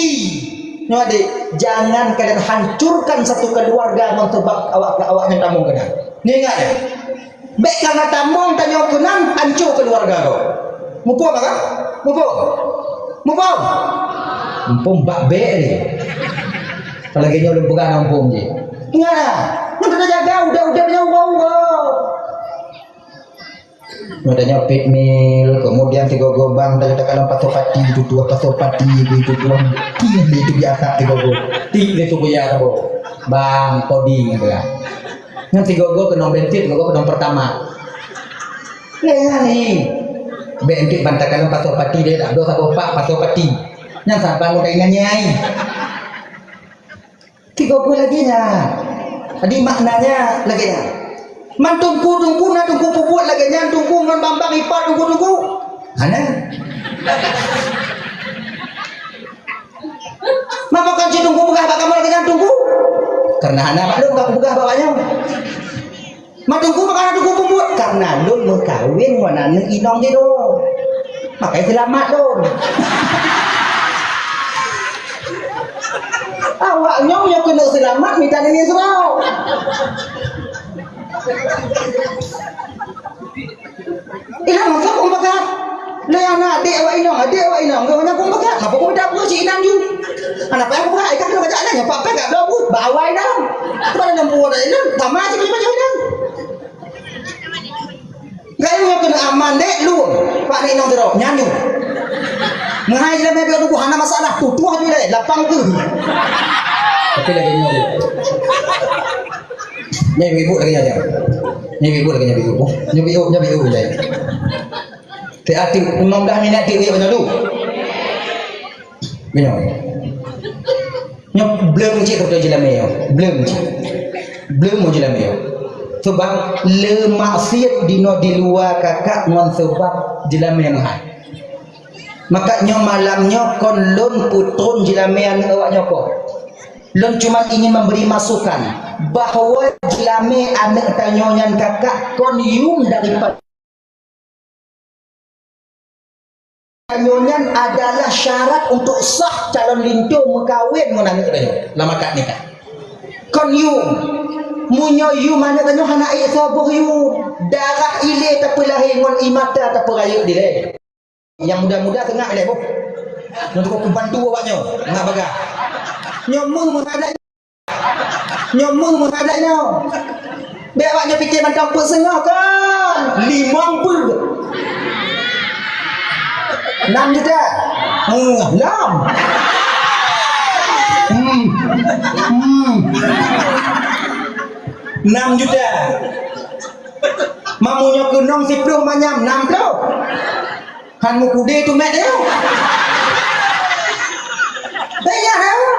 Nyoe adik, jangan kalian hancurkan satu keluarga ngon sabab awak, awak nyan tamong keunan. Nyoe ingat ya. Bèk kana tamong tanyoe keunan, hancô keluarga droe. Muphom kan? Muphom? Muphom? Muphom bak bèk ni. Kalau lagèe nyoe lôn peugah na muphom jih. Ingat, nyoe tajaga udeb-udeb nyoe uroe-uroe. Nyoe tanyoe pit mil, kemudian sigoe-goe bang, tanyoe takalon pasoe pati, itu tuah pasoe pati, itu tuah. Pih itu biasa sigoe-goe. Tik itu kuya sabo. Bang, kodi nyan tu lah. Nyan sigoe-goe keunong bensin, sigoe-goe keunong pertama. Lé ni. Bensin ban takalon pasoe pati deh, dak do sabo pak pasoe pati. Nyan saban udah ingat nyai. Tiga puluh lagèe nyan. Jadi maknanya lagèe nyan. Man teungku-teungku na teungku peubuet lagèe nyan, teungku ngon bambang ipat teungku-teungku. Hana. Mapa kon cit teungku peugah bak kamoe lagèe nyan teungku? Karena hana maklum ka peugah bak nyoe. Meuteungku meukawen teungku peubuet, karena lôn meukawen ngon aneuk inong jih lôn. Makai seulamat lôn. Awak nyoe nyang keuneuk seulamat mita nenek surau. Inong masa pun peugah. Lé aneuk adék awak inong, adék awak inong, geuh nyan pun peugah. Apa pun dah pun si inong ju. Aneuk payah pun peugah, ikan kena baca aneuk nyoe, pakai kat dua pun. Bak awai inong. Pada enam puluh dah inong, sama aja macam inong. Gayung nyang keuneuk aman dek lu. Pak nek inong terok nyanyi. Meuhai jeulah mebek tu hana masalah, tutuh aja deh, lapang tu. Tapi lagi nyoe. Nyoe ibu lagi nyoe. Nyoe ibu lagi nyoe ibu. Nyoe ibu, nyoe ibu lagi. Ti ati lima belas minit ti ibu nyoe tu. Nyoe. Nyoe bleuem cit beutôi jeulamé nyoe. Bleuem cit. Bleuem nyoe jeulamé nyoe. Sebab le maksiet dinoe di luwa kakak ngon sebab jeulamé meuhai. Maka nyoe malam nyoe kon lôn putron jeulamé aneuk awak nyoe kon. Lôn cuma ingin memberi masukan bahwa jeulamé aneuk tanyoe nyan kakak kon yum daripada Nyoe nyan adalah syarat untuk sah calon linto meukawen ngon aneuk tanyoe lam akad nikah. Kon yum, meunyoe yum aneuk tanyoe hana ék saboh yum, darah ilée tapeulahé ngon ié mata tapeurayeuk dilée. Nyang muda-muda seungab ilée boh. Nyoe cukup kubantu awak nyoe, ngat bagah. Nyoe meuh meuhadai Nyoe meuh meuhadai nyoe. Bèk awak nyoe pike mantong peuet seungoh kon. Limong peuet. Enam juta. Hmm, enam. Hmm. Hmm. Enam juta. Mamu nyoe keunong siploh manyam, enam ploh. Han meukude tu mat nyoe. Tanya nyoe.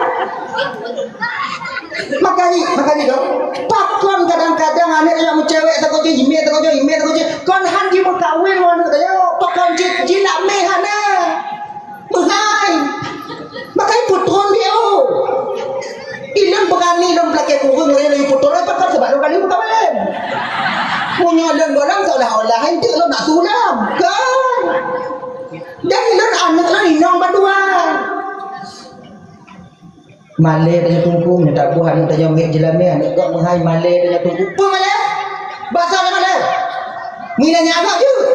Makani, makani dong. Pakon kadang-kadang aneuk nyang meucewek takot jih, imé takot jih, imé takot jih. Kon han jimeukawen ngon aneuk tanyoe. Pakon jih, jih lamé hana. Meuhai. Makani putron dia. Ilôn beurani lôn peulakèe kureueng lagèe lôn putron, pakon sabab lôn kali meukawen. Meunyoe lôn bolong seolah-olah enteuk lôn nak sulam. Kan? Dan ilôn aneuk lôn inong bandua. Malèe tanyoe teungku, meunyoe taboh aneuk tanyoe miet jeulamé, aneuk gob meuhai malèe tanyoe teungku. Peue malèe? Basa lé malèe. Mina nyan agak jeuet.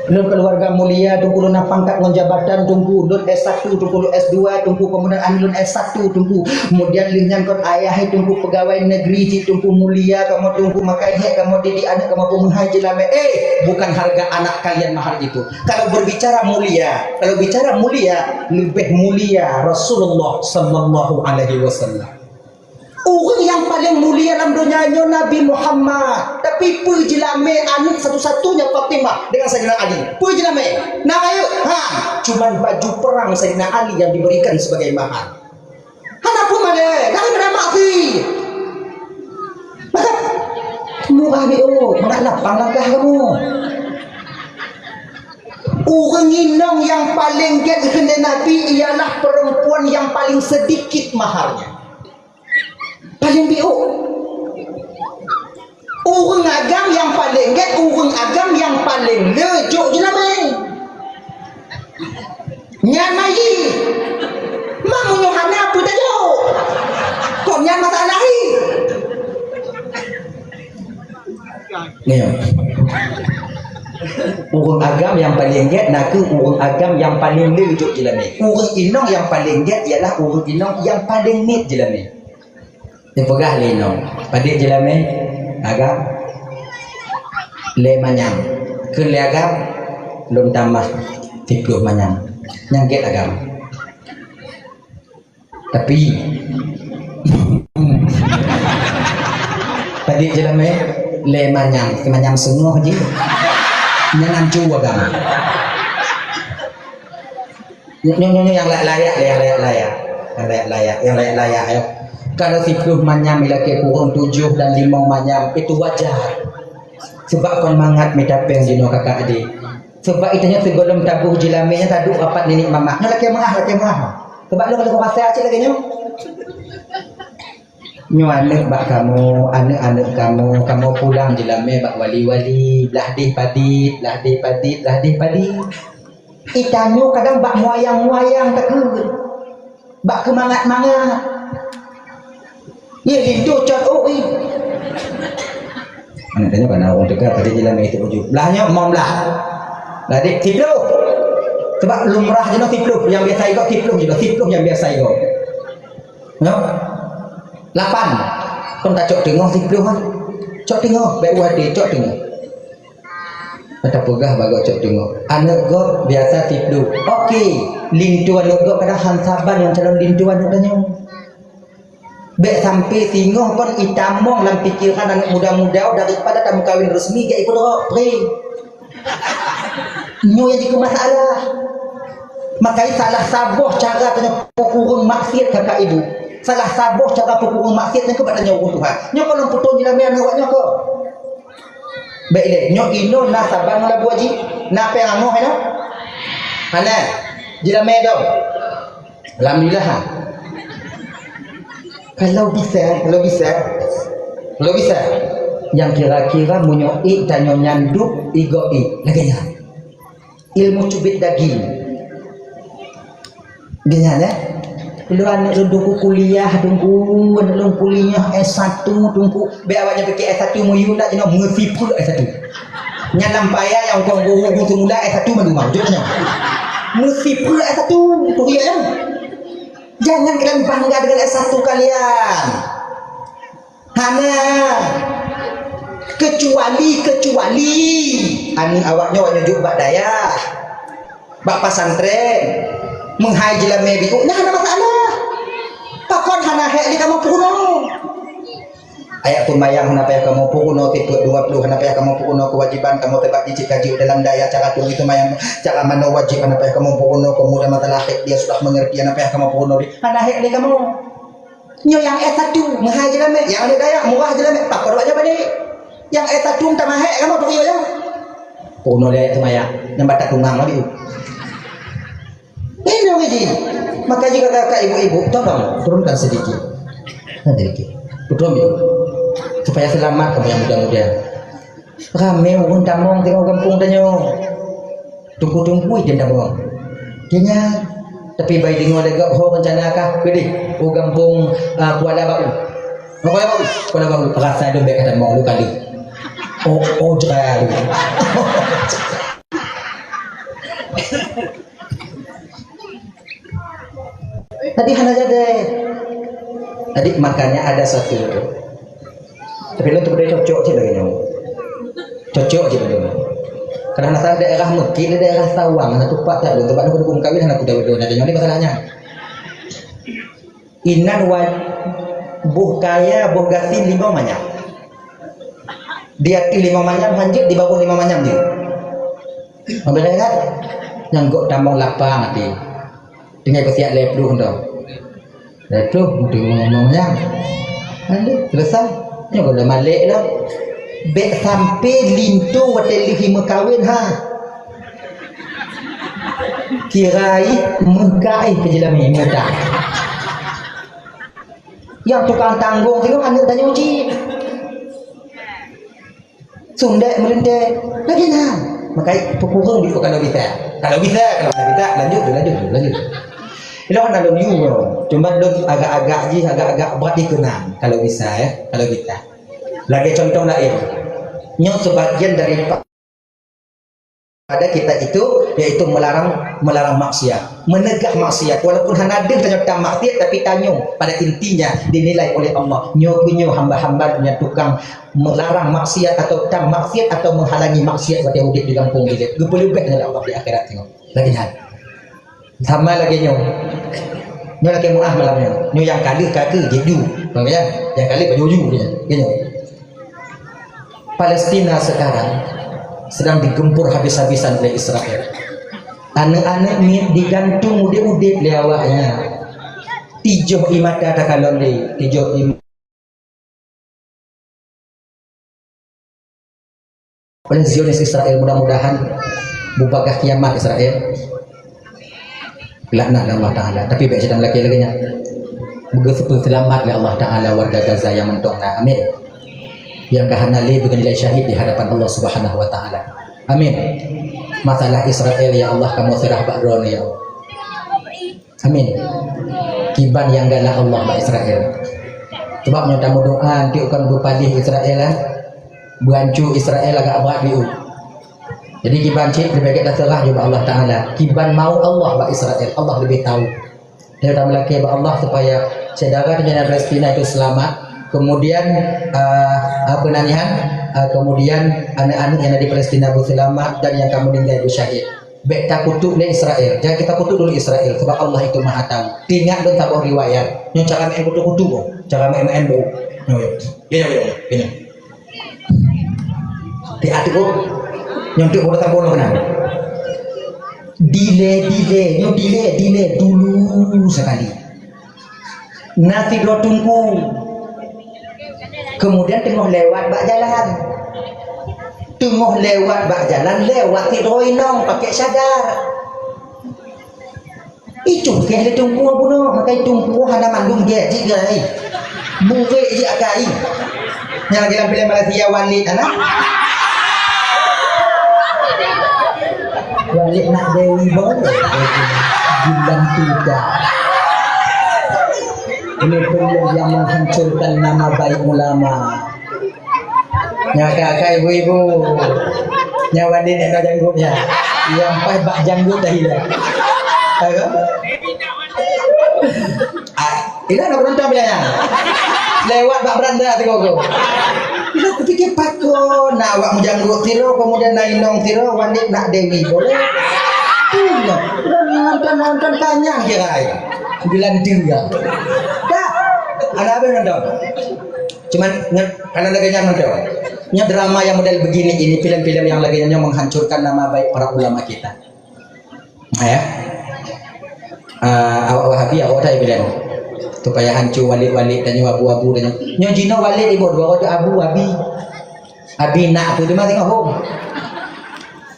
Lôn keuluwarga mulia, teungku, lôn na pangkat ngon jabatan, teungku. Lôn S satu, teungku, lôn S dua, teungku, keumudian aneuk lôn S satu, teungku. Keumudian lheueh nyan kon ayah, teungku, pegawai negeri, si teungku mulia kamoe, teungku, maka hék kamoe didik aneuk kamoe peumeuhai jeulamé. Eh, bukan harga anak kalian mahar itu. Kalau berbicara mulia, kalau bicara mulia, lebih mulia Rasulullah sallallahu alaihi wasallam. Ureueng nyang paleng mulia lam donya nyoe Nabi Muhammad, tapi peue jeulamé aneuk satu-satunya Fatimah dengan Saidina Ali. Peue jeulamé? Na rayeuk? Ha, cuman baju perang Saidina Ali yang diberikan sebagai mahar. Hana peue malèe, dari mana maksi? Maka murah ni oh, mangat lapang langkah kamu. Ureueng inong nyang paleng gèt kheun lé Nabi ialah perempuan yang paling sedikit maharnya. Paleng biôk. Ureueng agam nyang paleng gèt, ureueng agam nyang paleng le jok jeulamé. Nyan mayi. Mak meunyoe hana peue tajok. Kon nyan masalah hi. Nyoe. Ureueng agam nyang paleng gèt nakeuh ureueng agam nyang paleng le jok jeulamé. Ureueng inong nyang paleng gèt ialah ureueng inong nyang paleng miet jeulamé. Dipeugah lé inong, padit jeulamé agam. Lhèe manyam. Keu lhèe agam, lôn tamah siploh manyam. Nyang gét agam. Tapi, tadi jeulamé lhèe manyam, manyam seungoh jih. Nyan ancu agam. Nyoe, nyoe, nyoe nyang layak-layak, nyang layak-layak. Nyang layak-layak, nyang layak-layak, ya. Kalau siploh manyam ilakèe kureueng tujoh dan limong manyam, itu wajar. Sebab kon mangat mita péng jinoe kakak adik. Sebab itu nyoe sigohlom taboh jeulamé nyan taduek rapat niniek mamak. Nyoe lakèe meurah, lakèe meurah. Sebab lôn, lôn rasa cit lagèe nyoe. Nyoe aneuk bak kamoe, aneuk-aneuk kamoe, kamoe pulang jeulamé bak wali-wali, blah deh padit, blah deh padit, blah deh padit. Itanyoe kadang bak muayang-muayang takheun, bak keumangat-mangat. Ye linto cot ui. Aneuk tanyoe kana ureueng teuka tadi jeulamé itu baju. Blah nyoe lima blah. Jadi siploh. Sebab lumrah jinoe siploh, nyang biasa igoe siploh jinoe, siploh nyang biasa igoe. Nyoe. Lapan. Kon tacok teungoh siploh ah. Cok teungoh, bèk u até, cok teungoh. Tapeugah bak gob cok teungoh. Aneuk gob biasa siploh. Oke. Linto aneuk gob kadang han saban ngon calon linto aneuk tanyoe. Bèk sampai singoh kon itamong lam pikeran aneuk muda-muda daripada tameukawen resmi gèt ipeutrok, pre. Nyoe nyang jikeue masalah. Makajih salah saboh cara tanyoe peukureueng maksiat kakak ibu. Salah saboh cara peukureueng maksiat nyan keu bak tanyoe ureueng tuha. Nyoe kon lôn peutrok jeulamé aneuk awak nyoe kon. Bèk ilèe, nyoe inoe na saban ngon labu haji? Na péng angoh inoe? Hana. Jeulamé dong. Alhamdulillah, ha. Kalau bisa, kalau bisa, kalau bisa, nyang kira-kira meunyoe ék tanyoe nyan dub, igoe ék. Lagèe nyan. Ilmu cubit daging. Lagèe nyan, eh. Lôn aneuk lôn teungku kuliah, teungku, aneuk lôn kuliah S satu, teungku. Bèk awak nyan pikir S satu meuyue, ndak jinoe meusipeue S satu. Nyan lam paya nyang kong guru-guru seumula S satu mandum, jeuet nyoe. Meusipeue S satu, turi nyan. Jangan kalian bangga dengan S satu kalian. Hana. Kecuali, kecuali aneuk awak nyoe, awak nyoe jok bak dayah. Bak pesantren. Meuhai jeulamé biôh, nyan hana masalah. Pakon hana hék lé kamoe peurunoe? Ayat seumayang hana payah kamoe peurunoe, sifeut dua ploh hana payah kamoe peurunoe, keuwajéban kamoe teuka jicit ka jeuet dalam dayah, cara turi seumayang, cara manoe wajéb hana payah kamoe peurunoe, keumudian masalah hék dia sudah mengerti hana payah kamoe peurunoe, hana hék lé kamoe. Nyoe nyang S satu, meuhai jeulamé, nyang aneuk dayah, murah jeulamé, pakon awak nyoe bani. Nyang S satu tamah hék kamoe peurunoe nyoe. Peurunoe lé ayat seumayang, nyang batat tungang lagi. Ini dong ini. Maka jika kakak ibu-ibu, tolong turunkan sedikit. Sedikit. Turun dulu. Supaya selamat kamu yang muda-muda. Ramé ureueng tamong tengok gampông tanyoe. Tungku-tungku idem tamong. Kenya, tapi bai deungoe lagak ho rencana kah pedih. Oh gampông, ah, Kuala Baru. Kuala Baru, Kuala Baru. Rasa dong bèk kata mau lu kali. Oh, oh, jerai. Tadi hana jadi. Tadi makanya ada satu. Tapi lôn teubeudoe cocok cit lagèe nyoe. Cocok cit lagèe nyoe. Karena na daerah Mekit, daerah Sawang, na tupat that lôn, teumpat lôn kawin hana kuda-kuda, na nyoe ni masalahnya. Inan wa-, boh kaya, boh gasien limong manyam. Di ateueh limong manyam hanjeuet, di bawah limong manyam jeuet. Memberi kan? Nyang gok tamong lapang até. Tinggai peusiap lhèe ploh tu. Lhèe ploh, limong manyam. Lalu, selesai. Nyoe kalau malek lah. Bèk sampai linto watèe lheuh meukawen ha. Kirai meukai keu jeulamé muda. Nyang tukang tanggong tu aneuk tanyoe cit. Sundek meulintèe. Lagèe nyan. Maka peukureueng di kalau bisa. Kalau bisa, kalau tak bisa, lanjut, lanjut, lanjut. Ilôn hana lôn yue. Cuma lôn agak-agak jih, agak-agak brat dikeunang. Kalau bisa, ya. Kalau bisa. Lagèe contoh laén. Nyoe sebagian dari Pada kita itu, yaitu melarang, melarang maksiat, meneugah maksiat. Walaupun hana deuh tanyoe tam maksiat, tapi tanyoe pada intinya dinilai oleh Allah. Nyoe keuh nyoe hamba-hamba nyang tukang melarang maksiat atau tam maksiat atau menghalangi maksiat watée udeb di gampông jih. Geupeuleubeh ngon Allah di akhirat nyoe. Lagée nyan. Sama lagée nyoe. Nyoe lagée meuah malam nyoe. Nyoe nyang ka lheueh ka keu jih ju. Paham ya? Nyang ka lheueh ka ju ju nyoe. Lagée nyoe. Palestina sekarang sedang digempur habis-habisan oleh Israel. Aneuk-aneuk miet digantung udeb-udeb lé awaknyan. Tijoh ie mata takalon lé, tijoh ie oleh Zionis Israel, mudah-mudahan bubagaih kiamat Israel. Laknat Allah Ta'ala. Tapi bék sidang lakée lagée nyan. Beugeupeuseulamat lé Allah Ta'ala warga Gaza nyang mantong na. Amin. Nyang ka hana lé beugeunilai syahid di hadapan Allah Subhanahu wa Ta'ala. Amin. Masalah Israel, ya Allah, kamoe seurah bak Droeneuh, ya Allah. Amin. Kiban nyang galak Allah bak Israel. Sebab nyoe tameudoa, anti kon beupalih Israel, ah. Beuancu Israel agak brat biu. Jadi kiban cit leubeh gét taseurah ju bak Allah Ta'ala. Kiban mau Allah bak Israel, Allah leubeh tahu. Jadi tameulakée bak Allah supaya syedara di Palestina itu selamat. Kemudian, ah, apa nan nyan? Ah, kemudian aneuk-aneuk nyang na di Palestina beuseulamat dan nyang ka meuninggai beusyahid. Bék takutuk lé Israel. Jangan kita kutuk dulu Israel, sebab Allah itu Maha Tahu. Ingat lôn saboh riwayat. Nyoe cara maén kutuk-kutuk boh. Cara maén-maén boh. Nyoe, nyoe. Nyoe, nyoe, nyoe. Nyoe. Di ateueh boh. Nyoe untuk boh tabong kena. Dilée, dilée, nyoe dilée, dilée dulu sekali. Na sidroe teungku. Kemudian teungoh lewat bak jalan. Teungoh lewat bak jalan, lewat sidroe inong pakai cadar. Icukéh lé teungku bunoe, makai teungku hana mandum gét jih gai. Murék jih akai. Nyang lagi lam filem Malaysia Walid ana. Walid nak Dewi boh. Bulan tiga. Ini pun yang menghancurkan nama baik ulama. Nyoe ka, ka ibu-ibu. Nyoe Walid nyang ka janggut nyan. Nyang paih bak janggut dah hilang. Tahu? Ah, ini nak penonton bila nyan. Lewat bak beranda tu kau. Bila kupikir pakon nak awak meujanggut siro, kemudian na inong siro, Walid nak Dewi boleh. Iya, nonton-nonton panjang kira ai. Bila dia. Dah. Ada apa nonton? Cuman nge-, karena lagée nyan mantong. Nyoe drama yang model begini ini, film-film yang lagée nyan menghancurkan nama baik para ulama kita. Nah, ya. Ah, awak Wahabi, awak dah bilang. Supaya hancur Walid-Walid dan nyoe abu-abu dan nyoe. Nyoe jinoe Walid ibu dua orang abu, Abi. Abi nak apa tu mah tengok hom.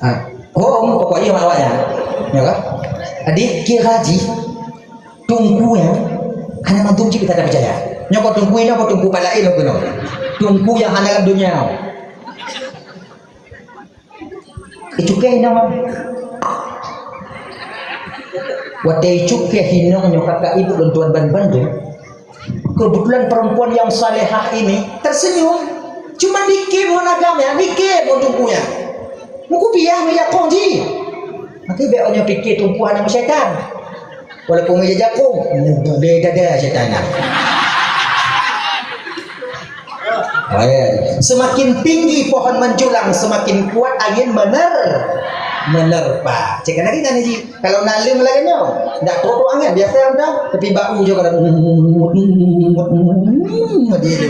Ah, hom pokoknya awak ya. Ya kan? Adik kira jih. Teungku nyan hana mandum cit kita ada percaya. Nyoe kok teungku inong, kok teungku pala inong keunoe. Teungku nyang hana lam donya. Icukéh inong. Watée icukéh inong nyoe kakak ibu lôn tuan ban bandum. Kebetulan perempuan yang salehah ini tersenyum. Cuma dikém ngon agam ya, dikém ngon teungku nyan. Muku piah meujak kong jih. Maka bék awak nyoe pike teungku hana meusyaitan. Walaupun meujak jakong, mubube dada syaitan nyan. Semakin tinggi pohon menjulang, semakin kuat angin mener-, menerpa. Cek lagi kan ji, kalau naleueng lagée nyoe, ndak trok-trok angin, biasa yang dah, tapi bau juga kadang. Dia tu.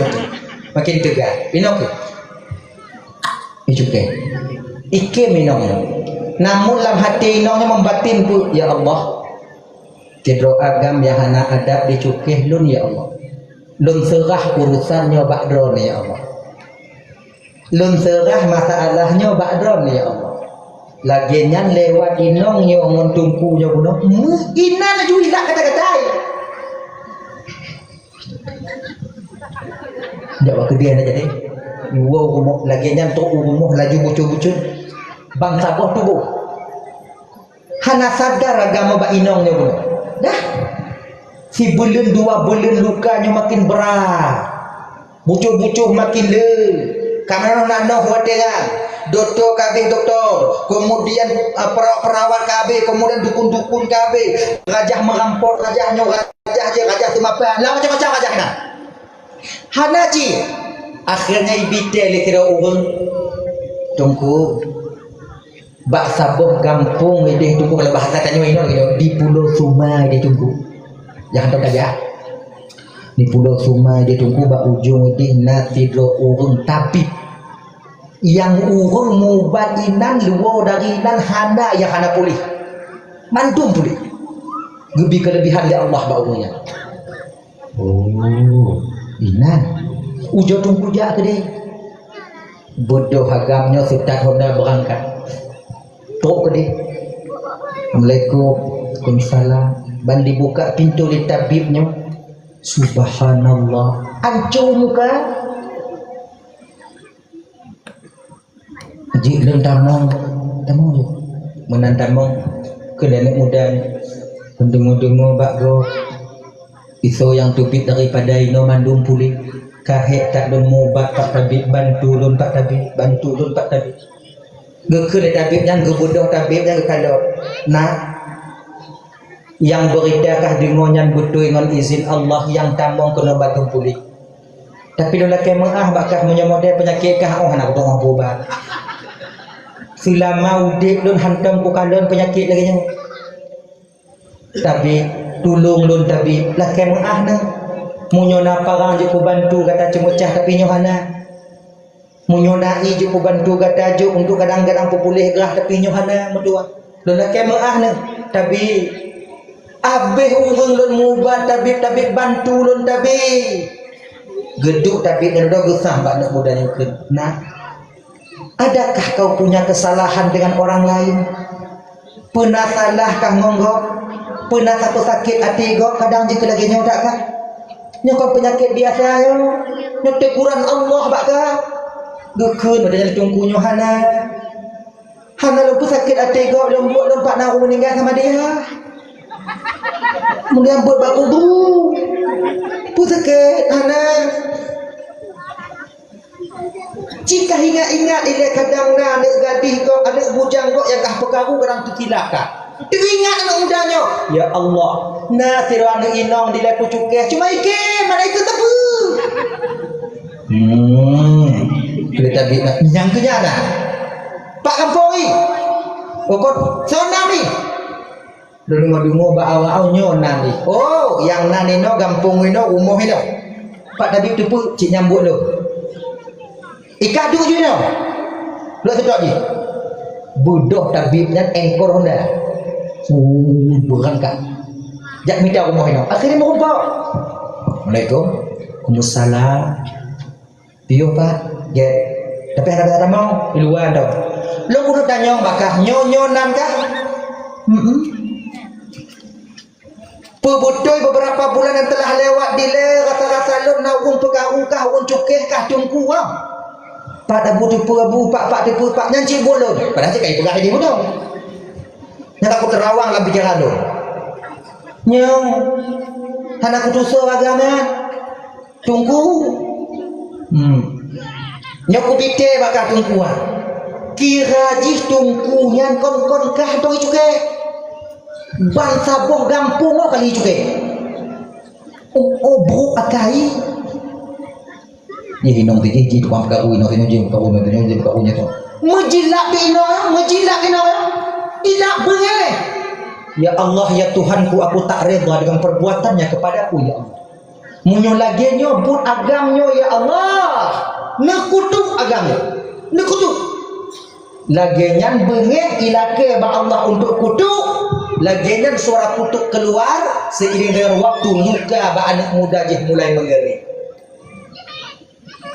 Makin tegak. Inok ke? Icuke. Ikém inong nyoe. Namun lam hati inong nyoe membatin pun, "Ya Allah, sidroe agam nyang hana adab dicukéh lôn, ya Allah. Lôn seurah urusan nyoe bak Droeneuh, ya Allah. Lôn seurah masalah nyoe bak Droeneuh, ya Allah." Lagée nyan lewat inong nyoe ngon teungku nyoe bunoe, meuinan laju ilak kata-kata. Jak bak keudeh na jadi. Woe rumoh lagée nyan trok u rumoh laju bucut-bucut. Bang saboh tuboh. Hana sadar agama bak inong nyoe bunoe. Dah. Sibuleuen dua buleuen luka nyoe makin brat. Bucut-bucut makin le. Ka meunoh na noh watée nyan. Dokto ka habéh dokto, kemudian, eh, pera-, perawat ka habéh, kemudian dukun-dukun ka habéh, rajah meurampok rajah nyoe, rajah jih, rajah seumapan, lah macam-macam rajah na. Hana cit. Akhirnya ibitée lé sidroe ureuëng, Teungku, bak saboh gampông ideh Teungku, kalau bahasa tanyoe inoe, di Pulo Suma ideh Teungku. Nyang hantom tajak. Di Pulo Suma ideh Teungku, bak ujong ideh na sidroe ureuëng tabib. Nyang ureuëng mubat inan luwa dari inan hana nyang hana puléh. Mandum puléh. Geubri keulebihan lé Allah bak ureuëng nyan. Oh, inan. Ujoe Teungku jak keudeh. Beudôh agam nyoe Ustaz Honda beurangkat. Trok keudeh. Assalamualaikum. Waalaikumsalam. Ban dibuka pintoe lé tabib nyoe. Subhanallah. Ancô muka. Jih lôn tamong, tamong jih. Meunan tamong, keu aneuk muda nyoe. Lôn deungoe-deungoe bak gob, isoe nyang teubiet daripada inoe mandum puléh. Ka hék that lôn mubat Pak Tabib, bantu lôn Pak Tabib, bantu lôn Pak Tabib. Geukheun lé tabib nyan, geubeudôh tabib nyan geukalon. Nak, nyang beurita kah deungoe nyan beutôi ngon izin Allah, nyang tamong keunoe bandum puléh. Tapi lôn lakée meuáh bak kah meunyoe model peunyakét kah, oh, hana kuteungoh peuubat. Seulama udeb lôn hantom kukalon peunyakét lagée nyoe. Tabib, tulông lôn tabib, lakée meuáh neuh. Meunyoe na parang jeuet kubantu gata ceumeucah, tapi nyoe hana. Meunyoe na ié jeuet kubantu gata jok untuk kadang-kadang peupuléh grah, tapi nyoe hana meutuah. Lôn lakée meuáh neuh, tabib. Abéh ureuëng lôn mubat tabib, tabib bantu lôn tabib. Geuduek tabib nyan droe geusah bak aneuk muda nyoe kheun, "Nak, adakah kau punya kesalahan dengan orang lain? Peuna salah kah ngon gob? Peuna sapeue sakét até gob kadang jeuet lagée nyoe dak kah? Nyoe kon peunyakét biasa nyoe. Nyoe teguran Allah bak kah." Geukheun, padahai teungku nyoe hana. Hana lôn peusakét até gob, lôn buet lôn pat na ureuëng meuninggai sama dia. Kemudian buet bak kubu. Peusakét hana. Jika ingat-ingat ilée kadang na aneuk gadih gob, aneuk bujang gob nyang kah peukaru kadang teukilat kah. Teuingat aneuk muda nyoe, "Ya Allah, na sidroe aneuk inong dilée kucukéh, cuma ikém, mana ikém teupeu." Hmm, keureuta bit na. Nyang keu nyan na. Pak gampông ih. Pokok sona ih. Lôn deungoe-deungoe bak awak-awak nyoe nan ih. Oh, nyang nan inoe gampông inoe, rumoh inoe. Pak Tabib teupeu cit nyambut lôn. Ikah duek ju nyoe. Lôn seutôt jih. Beudôh tabib nyan éngkor honda. Uh, beurangkat. Jak mita rumoh inoe. Akhirnya meurumpok. Assalamualaikum. Waalaikumsalam. Piôh, Pak. Gét. Tapi hana tamong di luwa tu. Lôn keuneuk tanyong bak kah, nyoe-nyoe nan kah? Hmm. Peubeutôi beberapa bulan yang telah lewat dilée rasa-rasa lôn na ureuëng peukaru kah, ureuëng cukéh kah teungku, ah. Pak Abu teupeu Abu, Pak, Pak teupeu Pak, nyan cit buet lôn. Padahai cit ka ipeugah di bunoe. Nyang ka kuteurawang lam pikiran lôn. Nyoe hana kutusoe agam nyan. Teungku. Hmm. Nyoe kubitée bak kah teungku, ah. Kira jih teungku nyan kon-kon kah dong icukéh. Ban saboh gampông nyoe kali icukéh. Oh, oh, brok akai. Jih inong tijih, jih tukang peukaru, inong tinoe jih peukaru, inong tinoe jih peukaru nyoe tu. Meujilak di inong, meujilak inong. Ilak beungéh. Ya Allah, ya Tuhanku, aku tak reda dengan perbuatannya kepadaku, ya Allah. Meunyoe lagée nyoe buet agam nyoe, ya Allah, neukutuk agam nyoe. Neukutuk. Lagée nyan beungéh ilakée bak Allah untuk kutuk, lagée nyan suara kutuk keuluar, seiring dengan waktu luka bak aneuk muda jih mulai meungeri.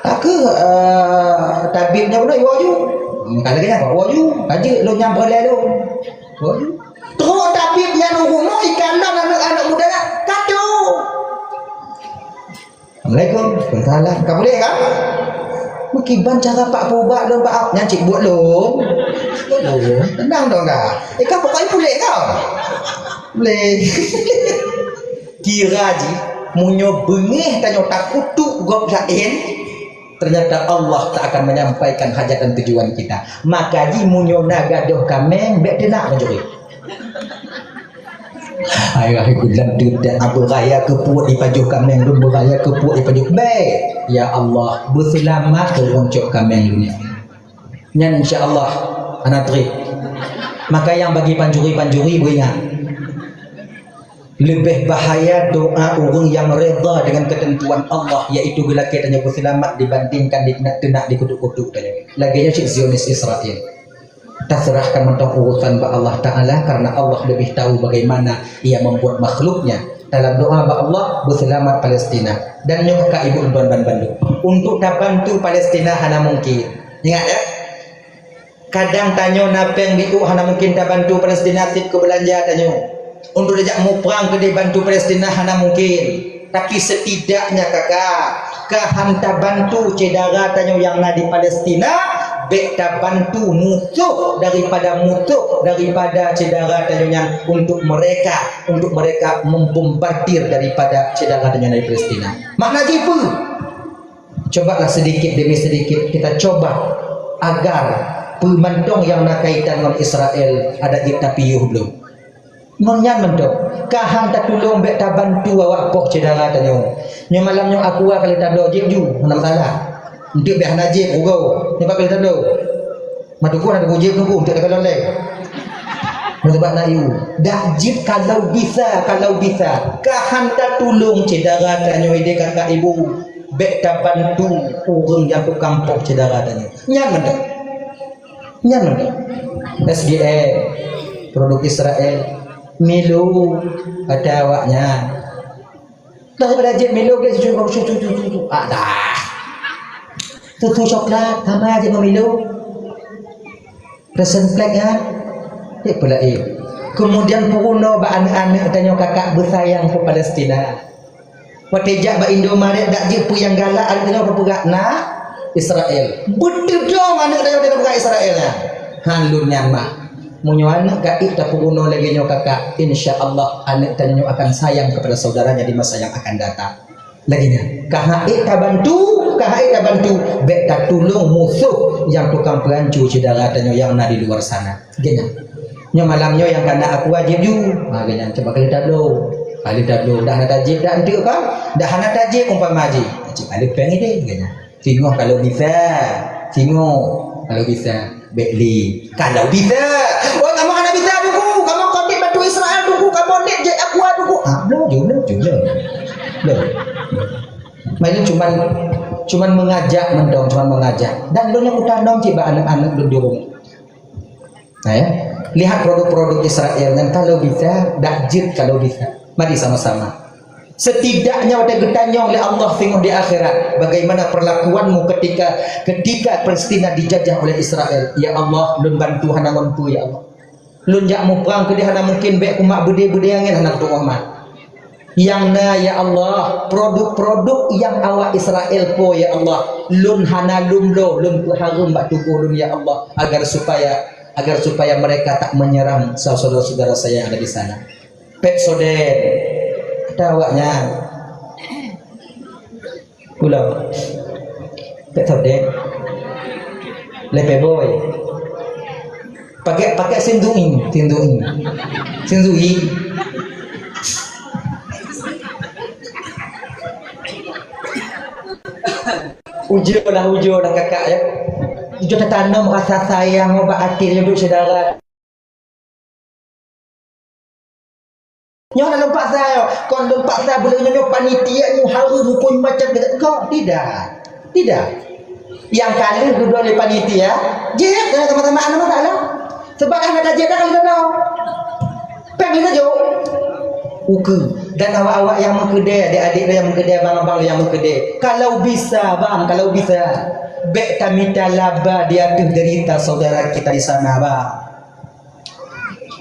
Ka kheueh, eh, tabib nyan keunoe iwoe ju. Hmm, ka lagée nyan iwoe ju. Ka jeuet lôn nyang peureulée lôn. Iwoe ju. Trok tabib nyan u rumoh ikalon aneuk-aneuk muda nyan. Ka trok. Assalamualaikum. Waalaikumsalam. Ka puléh kan? Meukiban cara pak peuubat lôn bak nyan cit buet lôn. Buet lôn. Tenang dong dah. Eh, ka pokok puléh kau. Puléh. Kira jih, meunyoe beungéh tanyoe takutuk gob laén, Ternyata Allah tak akan menyampaikan hajat dan tujuan kita. Maka jih meunyoe na gadôh kaméng, bék teunak mencuri. Hai, hai, kulam tu dak abu raya keupuet ipajoh kaméng lôn, beraya keupuet ipajoh. Bék. Ya Allah, beuseulamat keu ureueng cok kaméng lôn nyan. Nyan insya Allah hana trép. Maka nyang bagi pancuri-pancuri beuingat. Leubeh bahaya doa ureueng nyang reda dengan ketentuan Allah, yaitu geulakée tanyoe beuseulamat dibandingkan di teunak-teunak di kutuk-kutuk tanyoe. Lagée nyoe cit Zionis Israel. Taserahkan mantong urusan bak Allah Ta'ala, karena Allah lebih tahu bagaimana Ia membuat makhluknya. Dalam doa bak Allah, beuseulamat Palestina. Dan nyoe ka ibu tuan ban bandum. Untuk tabantu Palestina hana mungkin. Ingat, ya? Kadang tanyoe na péng di u hana mungkin tabantu Palestina, sit keu beulanja tanyoe. Untuk tajak muprang keudeh bantu Palestina hana mungkin. Tapi setidaknya, kakak, ka han tabantu syedara tanyoe nyang na di Palestina, bék tabantu musoh daripada musoh daripada syedara tanyoe nyan untuk mereka, untuk mereka membombardir daripada syedara tanyoe nyang na di Palestina. Makna jih peue? Cobalah sedikit demi sedikit kita coba agar peue mantong nyang na kaitan ngon Israel adak jeuet tapiôh bloe. Ngon nyan mantong, ka han tatulông bék tabantu awak poh syedara tanyoe. Nyoe malam nyoe Aqua ka lheueh tabloe, jieb ju, hana masalah. Enteuk bék hana jieb, ugoe, nyoe ka lheueh tabloe. Meutuku na tuku jieb tuku, enteuk ka lheueh lé. Nyoe sabab na ié. Dak jieb kalau bisa, kalau bisa. Ka han tatulông syedara tanyoe idéh kakak ibu. Bék tabantu ureueng nyang tukang poh syedara tanyoe. Nyan mantong. Nyan mantong. S G N, produk Israel, Milo, kata awaknyan. Daripada jieb Milo, dia cucu, cucu, cucu, cucu. Ah, dah. Susu coklat, sama aja sama Milo. Resen plek, ya. Cek pula, eh. Kemudian peurunoe bak aneuk-aneuk tanyoe kakak beusayang keu Palestina. Watée jak bak Indomaret, dak jeuet peue nyang galak, aneuk tanyoe peugah na Israel. Beuteudoe aneuk tanyoe peugah Israel nyan. Han lôn nyan mah. Meunyoe aneuk ka ék tapeurunoe lagée nyoe kakak, insya Allah aneuk tanyoe akan sayang kepada saudaranya di masa yang akan datang. Lagée nyan. Ka han ék tabantu, ka han ék tabantu, bék tatulông musoh nyang tukang peuhanco syedara tanyoe nyang na di luar sana. Geuhnyan. Nyoe malam nyoe nyang ka na Aqua jieb ju. Ha, geuhnyan, cuba kali tabloe. Kali tabloe. Dah hana tajieb, dah enteuk kan? Dah hana tajieb umpama jih. Cit kali péng idéh, geuhnyan. Singoh kalau bisa. Singoh kalau bisa. Bék lé. Kalau bisa. Oh, kamoe hana bisa, Teungku. Kamoe kon dit bantu Israel, Teungku. Kamoe dit jieb Aqua, Teungku. Ah, bloe ju, bloe ju, bloe. Bloe. Main cuman, cuman mengajak mantong, cuman mengajak. Dan lôn nyang kutanom cit bak aneuk-aneuk lôn di rumoh. Nah, ya. Lihat produk-produk Israel nyan kalau bisa, dak jeuet kalau bisa. Mari sama-sama. Setidaknya watée geutanyong lé Allah singoh di akhirat, bagaimana perlakuanmu ketika, ketika Palestina dijajah oleh Israel? Ya Allah, lôn bantu hana ngon peue, ya Allah. Lôn jak muprang keudeh hana mungken, bék kumat beudé-beudé angén hana kutu'oh mat. Nyang na, ya Allah, produk-produk nyang awak Israel po, ya Allah, lôn hana lôn bloe, lôn peuhareuem bak tuboh lôn, ya Allah, agar supaya, agar supaya mereka tak menyerang saudara-saudara saya yang ada di sana. Pepsodent, kata awaknyan. Pulang. Tak tahu deh. Lepe boy. Pakai, pakai sinduin, sinduin. Sindui. Ujoe lah, ujoe lah kakak ya. Ujoe tatanom rasa sayang bak até untuk saudara. Nyoe hana lôn paksa, kon lôn paksa beuleue nyoe, nyoe panitia nyoe harus huköm macam deungon kok. Tidak. Tidak. Nyang ka lheueh geubloe lé panitia, jeuet sama-sama, hana masalah. Sebab hana tajeuet dah kalau dah. Péng lheueh tajok. Ukeue. Dan awak-awak nyang meukeudè, adik-adik nyang meukeudè, abang-abang nyang meukeudè. Kalau bisa, bang, kalau bisa, bék tamita laba di ateueh derita saudara kita di sana, bang.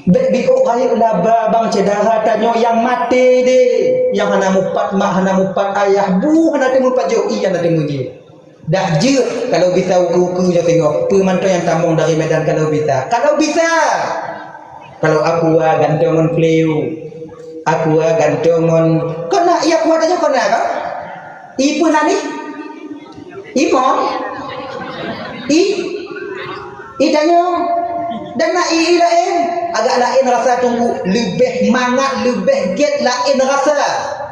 Bék biôh rayeuk laba bang syedara tanyoe nyang maté deh, nyang hana mupat mak, hana mupat ayah, bu hana teumeupajôh, ie hana teumeujih. Dak jeuet kalau bisa ukeue-ukeue nyoe teungoh, peue mantong nyang tamong dari Medan kalau bisa. Kalau bisa! Kalau Aqua gantoe ngon Cleo, Aqua gantoe ngon, kon na, ie Aqua tanyoe kon na kan? Ie peue na nih? Imum? I? I tanyoe? Dan na i, i laén? Agak laén rasa Teungku, leubeh mangat, leubeh gét laén rasa.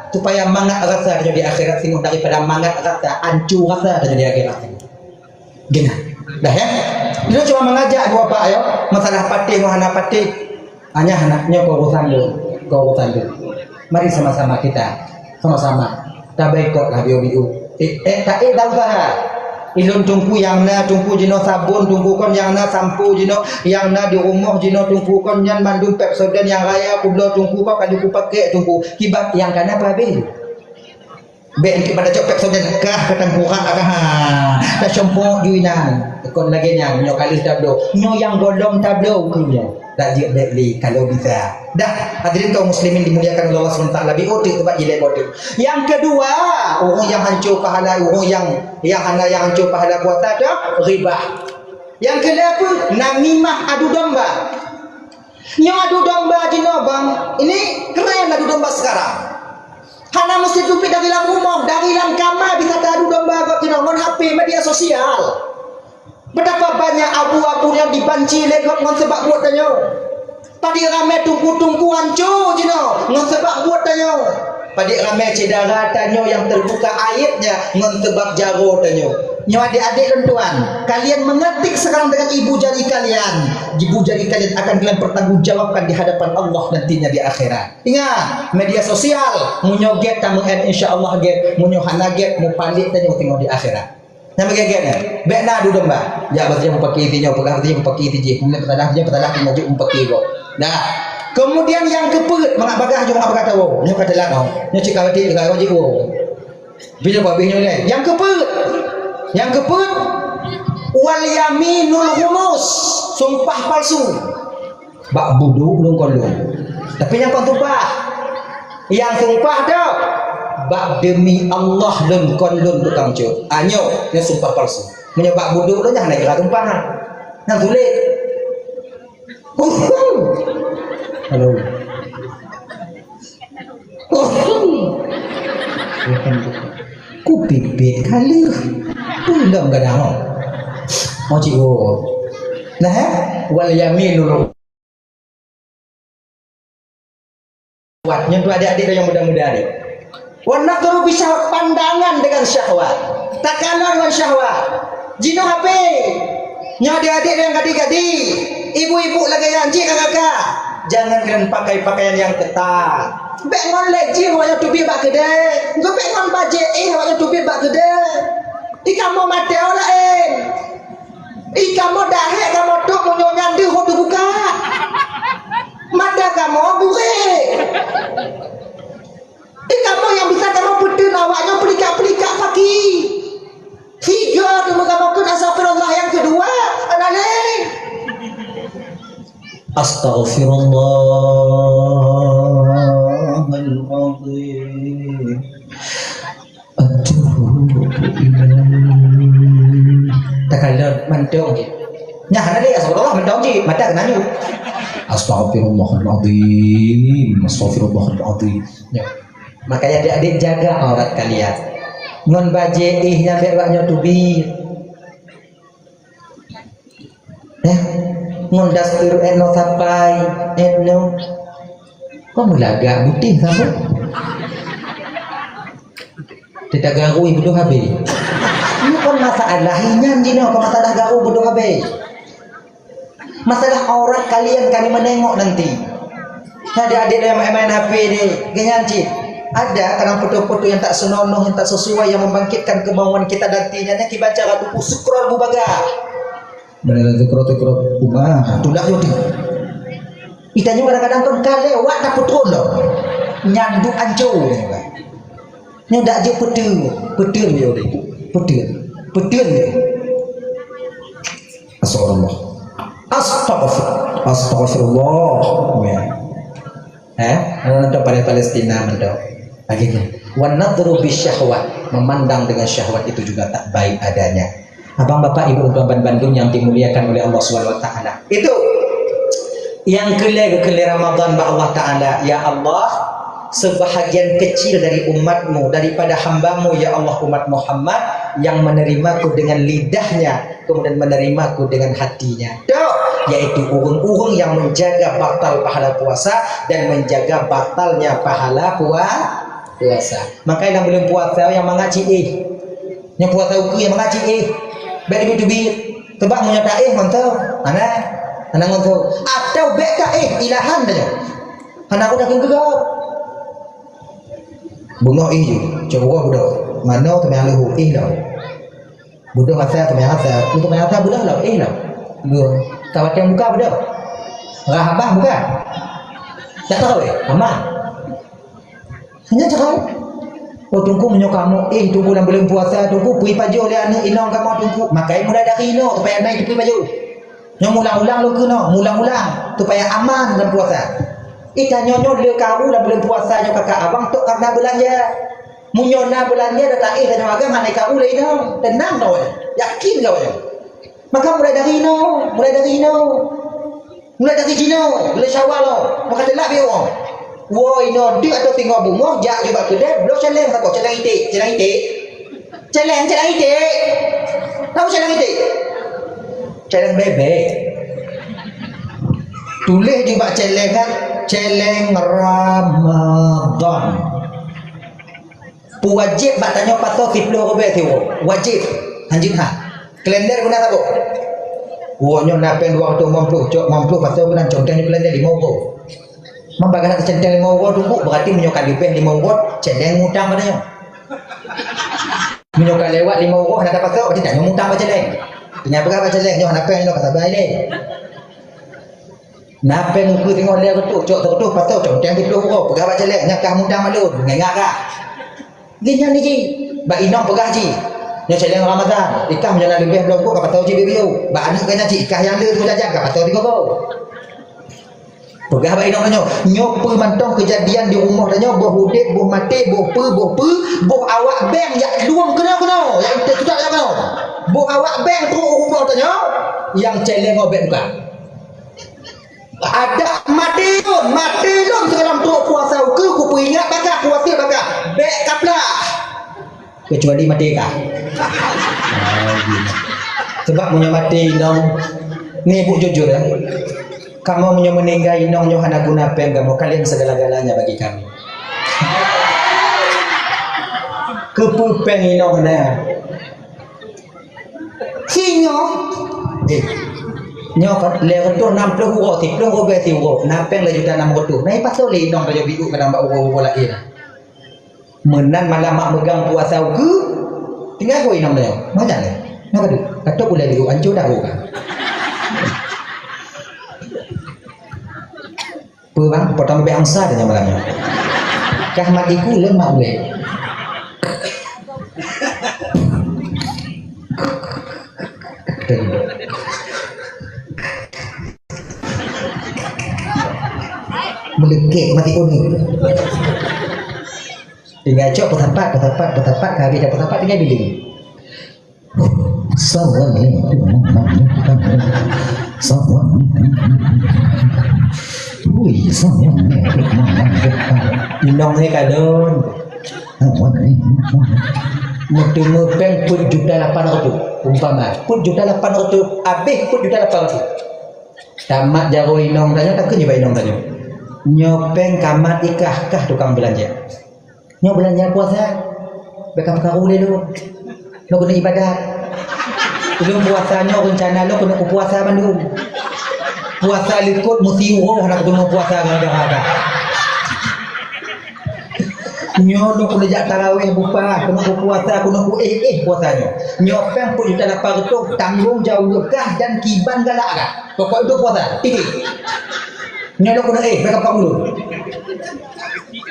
Supaya mangat rasa tanyoe di akhirat singoh daripada mangat rasa, ancu rasa tanyoe di akhirat singoh. Gina. Dah ya? Itu cuma mengajak dua pak yo, masalah patéh ngon hana patéh. Hanya anak nyoe keu urusan lôn, keu urusan lôn. Mari sama-sama kita, sama-sama tabaikot lah biu-biu. Eh, eh, tak eh, tak usah. Ilôn Teungku nyang na Teungku jinoe sabon, Teungku kon nyang na sampo jinoe, nyang na di rumoh jinoe Teungku kon nyan mandum Pepsodent nyang raya kubloe Teungku kon ka jeuet kupakék Teungku. Kiban nyang ka na peuhabéh. Bèk eunteuk bak tacok Pepsodent kah ka tangkurak kah, ha. Tacompok ju inan. Kon lagèe nyan, nyoe ka lheueh tabloe. Nyoe nyang gohlom tabloe keu nyoe. Tak jeuet bèk lé kalau bisa. Dah, hadirin kaum muslimin dimuliakan oleh Allah Subhanahu wa Taala, biôh teuk bak jilé boh teuk. Nyang keudua, ureueng nyang hanco pahala, ureueng nyang, nyang hana nyang hanco pahala puasa tu ghibah. Nyang keulhèe peue? Namimah, adu domba. Nyoe adu domba jinoe bang, ini keren adu domba sekarang. Hana meusti teubiet dari lam rumoh, dari lam kama bisa taadu domba gob jinoe ngon H P media sosial. Betapa banyak abu-abu nyang dibanci lé gob ngon sabab buet tanyoe. Padit ramé teungku-teungku hanco jinoe ngon sabab buet tanyoe. Padit ramé syedara tanyoe nyang teubuka aibnya ngon sabab jaroe tanyoe. Nyoe adik-adik lôn tuan, kalian mengetik sekarang dengan ibu jari kalian. Ibu jari kalian akan kalian pertanggungjawabkan di hadapan Allah nantinya di akhirat. Ingat, media sosial, meunyoe gét tameu'en, insya Allah gét, meunyoe hana gét, mupalét tanyoe singoh di akhirat. Nyang meugét-gét nyan, bèk na adu domba. Jak bak si nyoe mupakè si nyoe, peugah bak si nyoe mupakè si jih, keumudian peusalah si nyoe, peusalah si nyoe, jeuet mupakè gob. Nah, keumudian nyang keupeuet, mangat bagaih jih, mangat bagaih tawoe. Nyoe ka teulat, oh. Nyoe cit ka reuti, ka reuti, oh. Bila babeh nyoe lé. Nyang keupeuet. Nyang keupeuet, wal yaminul ghumus, sumpah palsu. Bak budok lôn kon lôn. Tapi nyang kon sumpah. Nyang sumpah tu, bak demi Allah lôn kon lôn tukang cut. Ah, nyoe, nyoe sumpah palsu. Meunyoe bak budok lôn nyan hana kira sumpah. Nyan sulet. Halo. Kupipit ka lheueh. Peue dong gadang, oh. Oh, cik, oh. Nah, eh? Wal yaminul. Nyan tu adik-adik yang muda-muda ni. Wan nadhru bi syahwat, pandangan dengan syahwat. Takalon ngon syahwat. Jinoe H P. Nyoe adik-adik nyang gadih-gadih, ibu-ibu lagèe nyan cit kakak-kakak, jangan kalian pakai pakaian yang ketat. Bèk ngon lét jih awak nyan teubiet bak keudè. Bèk ngon bajèe éh awak nyan teubiet bak keudè. Di kamoe maté awak laén. Di kamoe dahé kamoe tôp meunyoe nyan deuh ho teubuka. Mata kamoe burék. Di kamoe nyang bisa kamoe peuteun awak nyoe peulikak-peulikak paki. Tiga tu meukamoe kheun astagfirullah, nyang keudua, hana lé. Astaghfirullahalazim. Atubu ilaih. Takalon mantong je. Nah, hana lé astagfirullah mantong je, mata keunan nyoe. Astaghfirullahalazim. Astaghfirullahalazim. Nyoe. Makanya adik-adik jaga aurat kalian. Ngon bajèe éh nyan bèk awak nyoe teubiet. Eh, ngon daster èt noe sapai, èt noe. Kon meulagak butéh saboh. Teuka garui beudôh habéh. Nyoe kon masalah inyan jinoe, kon masalah garui beudôh habéh. Masalah aurat kalian kami menengok nanti. Nah, adik-adik yang main-main H P ni, ganyan cit. Ada kadang foto-foto yang tak senonoh, yang tak sesuai, yang membangkitkan kemauan kita nantinya. Nah, kiban cara tupu scroll bubaga. Mana ada scroll, scroll. Uma, tulah yo tu. Itanyoe kadang-kadang kan ka lewat dah putron dah. Nyanduk ancur dia kan. Nyoe dak jeuet peuteun, peuteun nyoe deh. Peuteun, peuteun nyoe. Astagfirullah. Astagfir-, astagfirullah. Ya. Eh, nonton pada Palestina nonton. Lagi tu. Wan nadhru bisyahwat, memandang dengan syahwat itu juga tak baik adanya. Abang, bapak, ibu, tuan ban bandum yang dimuliakan oleh Allah Subhanahu wa Taala. Itu yang keulhèe, keulhèe Ramadan bak Allah Taala, ya Allah, Sebahagian kecil dari umatmu, daripada hambamu, ya Allah, umat Muhammad, yang menerimaku dengan lidahnya, kemudian menerimaku dengan hatinya. Tok, yaitu ureuëng-ureuëng yang menjaga batal pahala puasa dan menjaga batalnya pahala pua-, puasa. Makanya dalam bulan puasa yang mangat cik eh. Nyang puasa ukeue yang mangat cik eh. Bèk teubiet-teubiet. Sebab meunyoe taéh ngon tho, hana, hana ngon tho. Atau bèk taéh ilahan tanyoe. Hana guna keu geugop. Beungoh éh ju, cok uroe beudôh. Manoe teumanyong leuhu, éh lom. Beudôh asa teumanyong asa, teumanyong asa beudôh lom, éh lom. Dua. Kawatang buka beudôh. Rahabah buka. Tak tahu eh, aman. Hanya cakap. Oh, Teungku, meunyoe kamoe éh, Teungku, lam buleuen puasa, Teungku, peue pajoh lé aneuk inong kamoe, Teungku. Maka mulai dari inoe supaya na teupeu pajoh. Nyoe mulang-ulang lôn keunoe, mulang-ulang supaya aman lam puasa. Ih, tanyoe nyoe le karu lam buleuen puasa nyoe kakak abang tok karena beulanja. Meunyoe na beulanja dak taéh tanyoe agam hana karu lé inong. Tenang kawak nyoe. Yakin kawak nyoe. Maka mulai dari inoe, mulai dari inoe. Mulai dari jinoe, buleuen Syawal nyoe, maka teulak beu woe. Woe inoe deuk atau singoh beungoh, jak ju bak keudè, bloe cèlèng saboh, cèlèng iték, cèlèng iték. Cèlèng, cèlèng iték. Tahu cèlèng iték? Cèlèng bebek. Tuléh ju bak cèlèng kan, cèlèng Ramadan. Peuwajéb bak tanyoe pasoe siplôh ribèe siuroe. Wajéb. Hanjeuet that. Kalender guna saboh. Woe nyoe na péng dua reutôh limong ploh, cok limong ploh pasoe guna, cok tanyoe kalender limong ploh. Mamba gana keucenteng limong ploh Teungku, berarti meunyoe ka leubeh limong ploh, cèlèng mutang bak tanyoe. Meunyoe ka lewat limong ploh hana tapasoe, berarti tanyoe mutang bak cèlèng. Tinggai peugah bak cèlèng, nyoe hana péng, nyoe ka sabai lé. Na péng ukeue singoh lhèe reutôh, cok sireutôh pasoe, cok teuntèe siplôh uroe, peugah bak cèlèng, nyan kah mudang mak lôn, ngon ingat kah? Geuhnyan jih, bak inong peugah jih, nyoe cèlèng Ramadan, ikah meunyoe na leubeh bloe ka pasoe jih bieu-bieu, bak aneuk geuhnyan jih, ikah nyang le sikureueng jajan ka pasoe sigoe-goe. Peugah bak inong tanyoe, nyoe peue mantong keujadian di rumoh tanyoe, boh udép, boh maté, boh peue, boh peue, boh awak beng jak lueng keunoe-keunoe, jak teutak jak keunoe. Boh awak beng trok u rumoh tanyoe, nyang cèlèng ngon beng buka. Adak maté lôn, maté lôn sigohlom trok puasa ukeue, kupeuingat bak kah, kuwasiet bak kah, bèk kaplah. Kecuali maté kah. Sebab meunyoe maté inong, ni buet jujur, ya. Kamoe meunyoe meuninggai inong nyoe hana guna péng kamoe, kalian segala-galanya bagi kami. Keupeue péng inong na? Singoh, eh, nyoe ka lhèe reutôh nam ploh uroe, siplôh ribèe siuroe, na péng lhèe juta nam reutôh. Na ipasoe lé inong raja biru kadang bak uroe-uroe lahé. Meunan malam mak meugang puasa ukeue, tinggai goe inong nyoe. Banyak lé. Nyoe ka deuh. Ka trok ulèe biru, ancô dah uroe ka. Peue bang, potong bebek angsa dia malam ni. Kah mat iku lôn mat ulèe. Meuleukék mati kuning. Tinggai cok peusapat, peusapat, peusapat, ka habéh dah peusapat tinggai biléng. Assalamualaikum warahmatullahi wabarakatuh. Assalamualaikum warahmatullahi wabarakatuh. Ui, assalamualaikum warahmatullahi wabarakatuh. Inong hai kalon. Assalamualaikum. Meuteumé péng peuet juta lapan reutôh. Umpama, peuet juta lapan reutôh, habéh peuet juta lapan reutôh. Tamat jaroe inong tanyoe, takheun nibak inong tanyoe. Nyoe péng ka mat ikah, kah tukang beulanja. Nyoe beulanja puasa, bèk ka peukaru lé lôn. Lôn keuneuk ibadat. Lôn puasa nyoe reuncana lôn keuneuk kupuasa mandum. Puasa likot meusiuroe hana keuteumé puasa gara-gara ka. Nyoe lôn keuneuk jak taraweh bupah, keuneuk kupuasa, keuneuk kuéh-éh puasa nyoe. Nyoe péng peuet juta lapan reutôh, tanggong jaweueb kah dan kiban galak kah. Pokok duek puasa, titik. Nyoe lôn keuneuk éh, bèk ka peukaru lôn.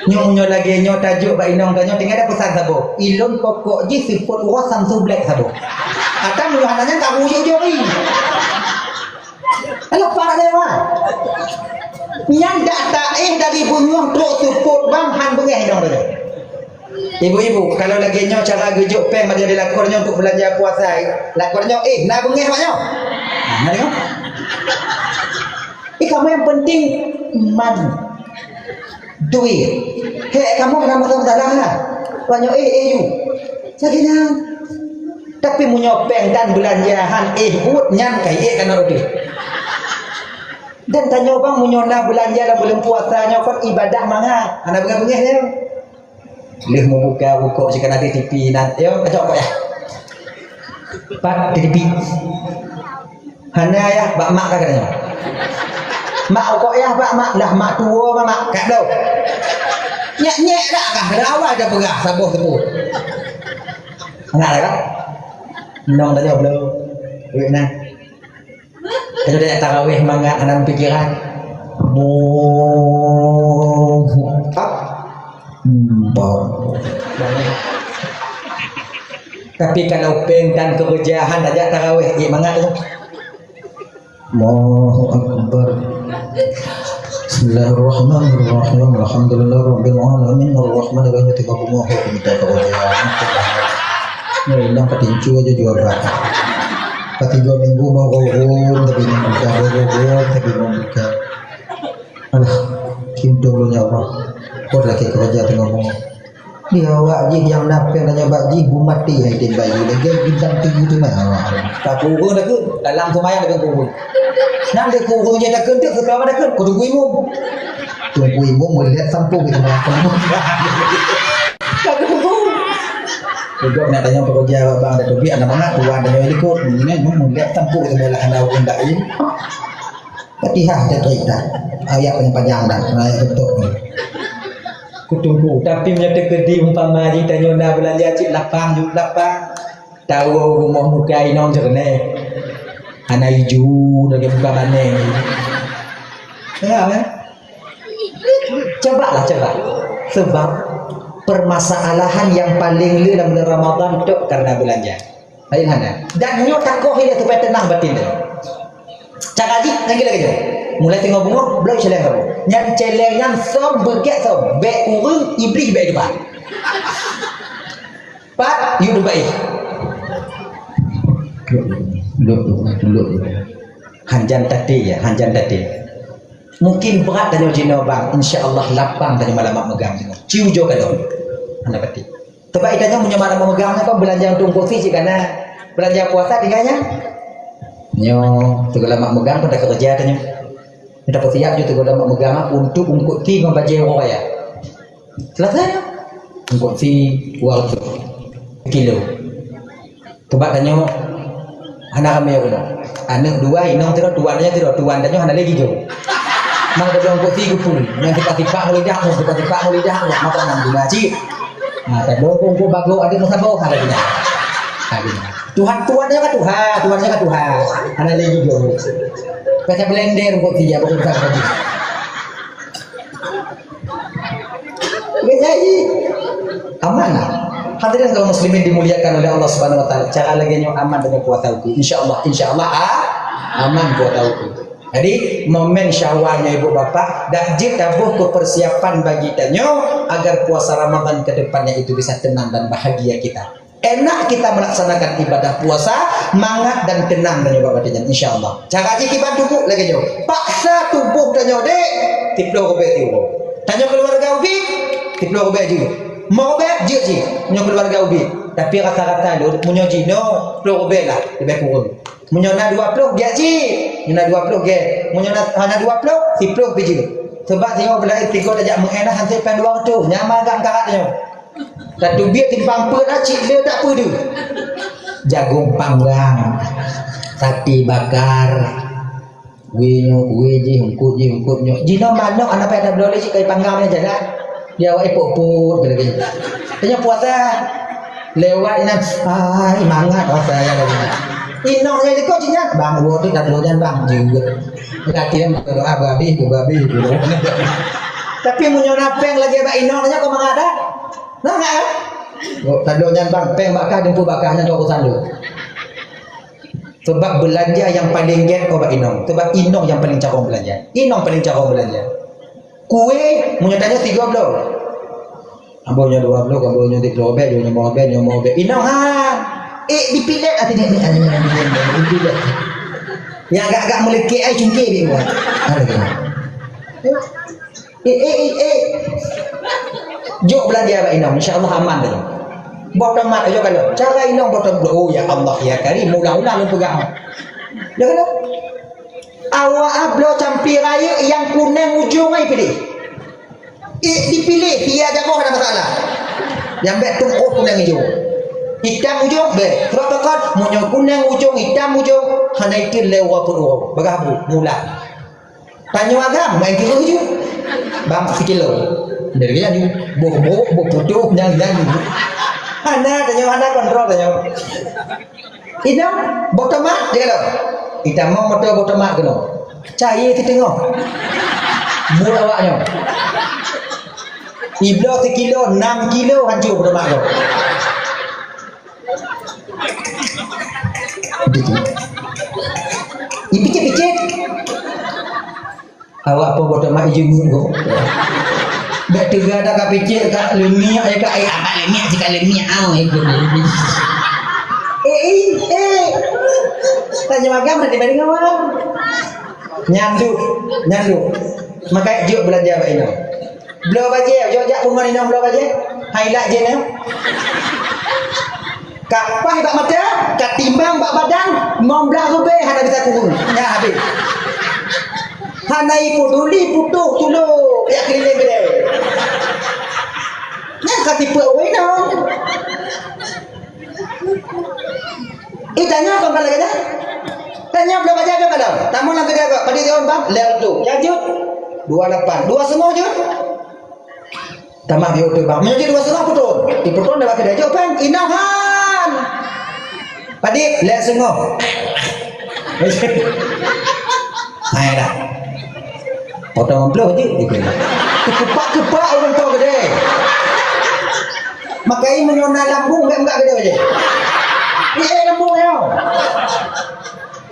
Nyoe, nyoe lagèe nyoe tajok bak inong tanyoe, tinggai dah peusan saboh. Ilôn pokok jih seupôt uroe Samsung Black saboh. Ata meunyoe hana nyan ka bujôk jori. Alah, parak dewa. Nyan dak taéh dari beungoh trok seupôt bang han beungèh inong tanyoe. Ibu-ibu, kalau lagèe nyoe cara geujok péng bak di lakoe nyoe untuk beulanja puasa, lakoe nyoe, "Eh, na beungèh bak nyoe?" Nah, na deungö. Eh, kamoe nyang penting iman. Duit. Hek kamoe na masalah-masalah na. Banyak eh, eh, you. Sakit nyan. Tapi meunyoe péng dan beulanja han eh buet nyan kai eh kana roti. Dan tanyoe bang meunyoe na beulanja lam buleuen puasa nyoe kon ibadah mangat. Hana beungéh-beungéh nyoe. Lheueh mubuka rukok cit kana di T V nan. Yo, kacok kok ya. Pat di T V. Hana yah, bak mak ka keudeungoe. Mak, rukok yah bak mak, lah mak tuwo bak mak, ka bloe. Nyek-nyek dak kah, dari awai dah peugah, saboh teupeu. Ingat dah kan? Nong tadi bloe. Duit nah. Tadi dah tarawih mangat, hana pikiran. Allahu Akbar. Tapi kalau péng dan keberjaya han tajak tarawih, eh, mangat tu. Allahu Akbar. Bismillahirrahmanirrahim. Alhamdulillahirabbil alamin. Arrahmanirrahim. Tiga puluh lima huruf minta keberjaya han. Ni ilang patincu aja jual berapa. Ketiga minggu mau gurun, tapi mau buka, gurun, tapi mau buka. Alah, kintu ulôn ya Allah. Kot lagèe keurajeuen teungoh bungöng. Di awak jih nyang na péng tanyoe bak jih, bu maté hai tem bayi. Lagèe bintang tujuh teuma awak. Ka kureueng takheun, dalam seumayang takheun kureueng. Nan lé kureueng jih takheun, teuk seutôt takheun, keu teungku imum. Teungku imum meulihat sampôh gitu, Bang. Ka kureueng. Juga nak tanya pekerja abang dah tobiak, anak mangat tuan tanya likot. Ini meulihat sampôh gitu, malah hana ureueng laén. Fatihah dah tarik dah. Ayat panjang-panjang dah. Ayat beutôi ni. Kuteungku. Tapi meunyoe teukeudi umpama jih tanyoe na beulanja cit lapang, jeuet lapang. Tawoe rumoh muka inong jeureunéh. Hana iju lagèe muka baneng. Ya, kan? Cobalah, coba. Sebab permasalahan yang paling le lam bulan Ramadan tu karena beulanja. Laén hana. Dan nyoe takoh ilèe supaya teunang batin teuh. Cara jih nyang lagèe nyoe. Mulai teungoh bungöng, bloe céléng kamoe. Nyan céléng nyan sôm beugèt sôm. Bèk ureueng, iblih bèk dipat. Pat, yue dipat. Lok, lok, lok, lok. Hanjan taté ya, hanjan taté. Mungkin brat tanyoe jinoe bang, insya Allah lapang tanyoe malam meugang jinoe. Ciu jo ka lom. Hana pati. Teuma itanyoe meunyoe malam meugang nyoe kan beulanja untuk ongkot si cit ka na. Beulanja puasa tinggai nyan. Nyoe teugula mak meugang pun dak keureuja tanyoe. Nyoe tapeusiap ju teugula mak meugang untuk ongkot si ngon bajèe uroe raya. Selesai nyoe. Ongkot si dua ratus kilo. Teuma tanyoe hana ramé uroe. Aneuk dua, inong sidroe, tuan tanyoe sidroe, tuan tanyoe hana lé gijoe. Mang teudong ongkot si geupul, nyang sipak-sipak ngon lidah, nyang sipak-sipak ngon lidah, nyang mata ngon guna cit. Nah, tadong kongko bagoe adak meusaboh, ada guna. Ada guna. Tuhan, tuan nyoe ka tuha, tuan nyoe ka tuha. Hana lé gijoe. Pecah blender ongkot si ya, bukan pecah blender. Nggak jadi. Aman. Hadirin kaum muslimin dimuliakan oleh Allah Subhanahu wa taala. Cara lagèe nyoe aman dengan puasa uku. Insya Allah, insya Allah, ah, aman puasa uku. Jadi, momen Syawal nyoe ibu bapak, dak jeuet taboh keu persiapan bagi tanyoe agar puasa Ramadan ke depannya itu bisa tenang dan bahagia kita. Enak kita melaksanakan ibadah puasa, mangat dan tenang dan ibadah batin, insya Allah. Cara jih kiban tubuh lagèe nyoe. Paksa tubuh tanyoe dek, siploh rubèe siuroe. Tanyoe keuluwarga ubit, siploh rubèe jeuet. Lima rubèe jeuet jih, nyoe keuluwarga ubit. Tapi rata-rata lôn, meunyoe jinoe, siploh rubèe lah, leubèh kureueng. Meunyoe na dua ploh, gèt jih. Meunyoe na dua ploh, gèt. Meunyoe na, hana dua ploh, siploh pih jeuet. Sebab singoh beulahé tigo tajak meu'en, hana sampai dua reutôh. Nyaman gak angkarat nyoe. Tateubiet simpang peuet na cit le tak peue deuh. Jagong panggang, sate bakar, kue nyoe, kue jih, eungkot jih, eungkot nyoe. Jinoe manok hana payah tabloe lé cit kayèe panggang nyan jalan. Di awak ipot-pot lagèe nyan. Tanyoe puasa lewat inan, ai mangat rasa nyan lagèe nyan. Inong nyan likot cit nyan, bang, woe tu tabloe nyan bang, jeuet. Laki nyan berdoa babi, babi dulu. Tapi meunyoe na péng lagèe bak inong nyan kok mangat dah? Nah, kan? Oh, tandok nyan bang, péng bakah, jumpa bakah nyan kau urusan lu. Sebab belanja yang paling gét kau bak inong. Sebab inong yang paling carong belanja. Inong paling carong belanja. Kue, meunyoe tanyoe tiga belas. Ambo nyoe dua belas, ambo nyoe tiga belas, nyoe lima belas, nyoe lima belas. Inong ha. Eh, dipilet hati ni. Dipilet. Yang agak-agak melekek ai cungkil dia buat. Ada ke? Eh, eh, eh, eh. Jok beulanja bak inong, insya Allah aman deh. Boh tomat aja kalau. Cara inong boh tomat. Oh ya Allah ya Karim, mula-mula lôn peugah. Ya kalau. Awak ah bloe campur rayeuk nyang kuneng ujong ai pilih. Eh, dipilih, iya jagoe ada masalah. Nyang bèk tueng oh kuneng ujong. Itam ujong bèk. Sebab pakon, meunyoe kuneng ujong, itam ujong, hana itu lewat pun urang. Bagah bu, mula. Tanyoe agam, main keu ujong. Bang, sikilo. Dari nyan, boh-boh, boh putôh, nyang-nyang. Hana, tanyoe hana kontrol tanyoe. Inong, boh tomat, dia kata. Itamong moto boh tomat keunoe. Cahya siteungoh. Buet awak nyoe. Ibloe sikilo, enam kilo hancô boh tomat keunoe. Ipicit-picit. Awak po boh tomat ijeumeung ko. Bèk teuga dah ka picit, ka leungiek, ya ka, eh, abang leungiek, jika leungiek, ah, eh, eh, eh. Tanya magang, nanti balik ngawang. Nyan tu, nyan tu. Makai jok beulanja bak inong. Bloe bajèe, jok jak pungon inong bloe bajèe. Hai lak jén nyoe. Ka paih bak mata, ka timbang bak badan, lima blah ribèe hana bisa kureueng. Nyan habéh. Hana ipeduli putôh tulo, ya keliling gede. Nyan ka tipe ureueng inong. Eh, tanyoe kon ka lagèe nyan. Tanyoe bloe bajèe ka dalam. Tamong lam keudè ka, padit jaweueb bang, lhèe reutôh. Nyan jeuet, dua lapan. Dua seungoh jeuet. Tamah di oto bang. Meunyoe jeuet dua seungoh putôh. Iputôh dah bak keudè jok pèng. Inong han. Padit, lhèe seungoh. Hai dah. Potong amplop je. Keupak-keupak ureueng tua keudè. Makai meunyoe na lambung, bèk meukat keudè je. Ié lambung nyoe.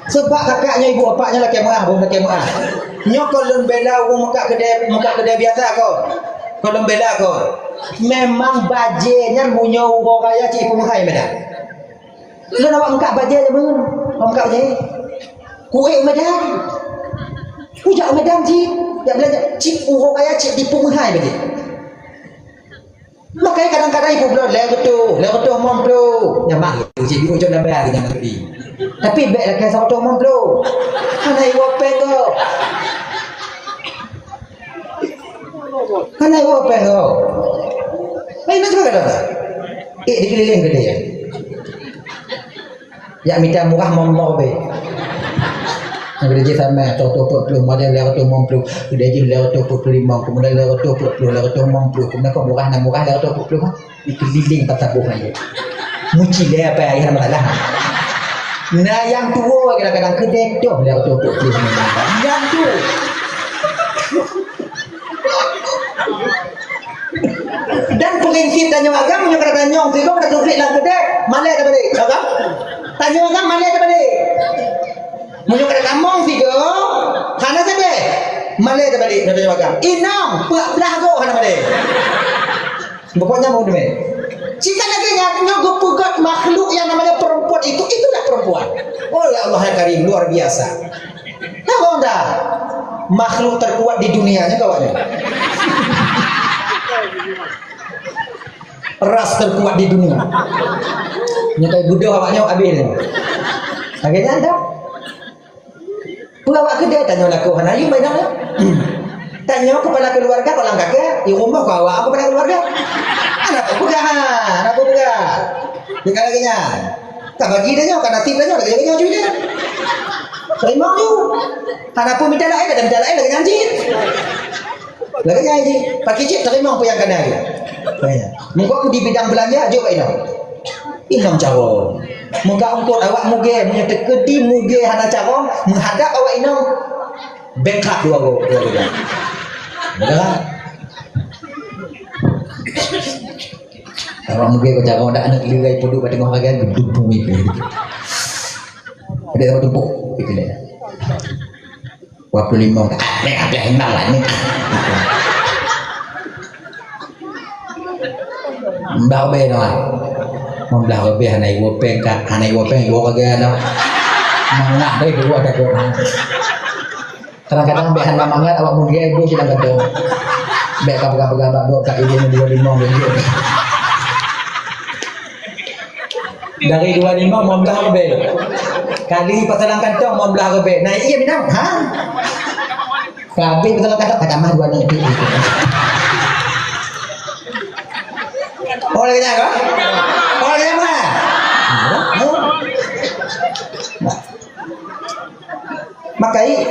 Sebab kakak nyoe ibu bapak nyoe lakèe meuah, boh lakèe meuah. Nyoe kon lôn bela ureueng meukat keudè, meukat keudè biasa kon. Kon lôn bela kon. Memang bajèe nyan meunyoe uroe raya cit ipeumeuhai meunan. Lôn awak meukat bajèe jameun, awak meukat bajèe. Kuék u Medan. Kujak u Medan cit, jak beulanja cit uroe raya cit ipeumeuhai bajèe. Makai kadang-kadang ibu bloe lhèe reutôh, lhèe reutôh limong plôh. Nyan mah, cit biru jok lam bayar nyan tadi. Tapi bèk lakèe sireutoh limong plôh. Hana iwoe pèng gob. Hana iwoe pèng gob. Hai, na cuba kata. Eh, dikeliling keudè. Jak mita murah limong limong ribèe. Nyang keudè jih sama, sireutoh peuet plôh, keumudian lhèe reutôh limong plôh, keudè jih lhèe reutôh peuet plôh limong, keumudian lhèe reutôh peuet plôh, lhèe reutôh limong plôh, keumudian kon murah na murah lhèe reutôh peuet plôh, ha? Dikeliling patah boh nyan. Meucilèe apa, ya, masalah. Na nyang tuwoe kadang-kadang keudè toh lhèe reutôh peuet plôh. Nyang tu. Dan prinsip tanyoe agam, meunyoe ka tanyong sigoe, ka teubiet lam keudè, malèe tabalik. Agam? Tanyoe agam, malèe tabalik. Meunyoe ka tamong sigoe, hana sabe, malèe tabalik, tanyoe agam. Inong, peuet blah goe hana malèe. Pokoknya mau demi. Jika lagi nyoe geupeugöt makhluk yang namanya perempuan itu, itulah perempuan. Oh ya Allah ya Karim, luar biasa. Tahu dah? Makhluk terkuat di dunia nyan awak nyan. Ras terkuat di dunia. Nyoe kai budoh awak nyoe habis nyoe. Lagèe nyan dah. Peue awak keudè tanyoe lakoe hana yum bainang nyoe. Tanyoe kepala keluarga, kolang kaki, di rumoh keu awak kepala keluarga. Hana peue peugah, hana peue peugah. Bukan lagèe nyan. Ka bagi dah nyoe, ka nasib dah nyoe, lagèe nyoe cuy dah. Teurimong ju. Hana peue mita laén, ka mita laén lagèe nyan cit. Lagèe nyan cit. Pakai cit teurimong peue nyang ka na lagèe. Meuko di bidang beulanja jok bak inong. Inong carông. Meuka eungkôt awak mugè, meunyoe teukeudi mugè hana carông, meuhadap awak inong. Bengkak dua go, dua go. Betul kan? Awak mugè keu carông, dak aneuk leugai peuduek bak teungoh raya, geuduk bumi pun. Ada orang tumpuk, gitu deh. Dua puluh lima, tak ada, ada yang lain ni. Mbak Obe nama? Mbak Obe hana ibu peng, hana ibu peng, ibu kerja nama. Mangah deh, ibu ada kurang. Kadang-kadang bèk hana mangat awak mulia ibu sidang kantong. Bèk ka peugah-peugah bak gop ka idéh dua lima bèk jeuet. Dari dua lima lima belas leubeh. Kali pasalan kantong lima belas leubeh. Nah, iya minang. Ha? Ka habéh pasalan kantong, ka tamah dua nang itu. Oh, lagi nak, ha? Oh, lagi nak, ha? Nah. Makai,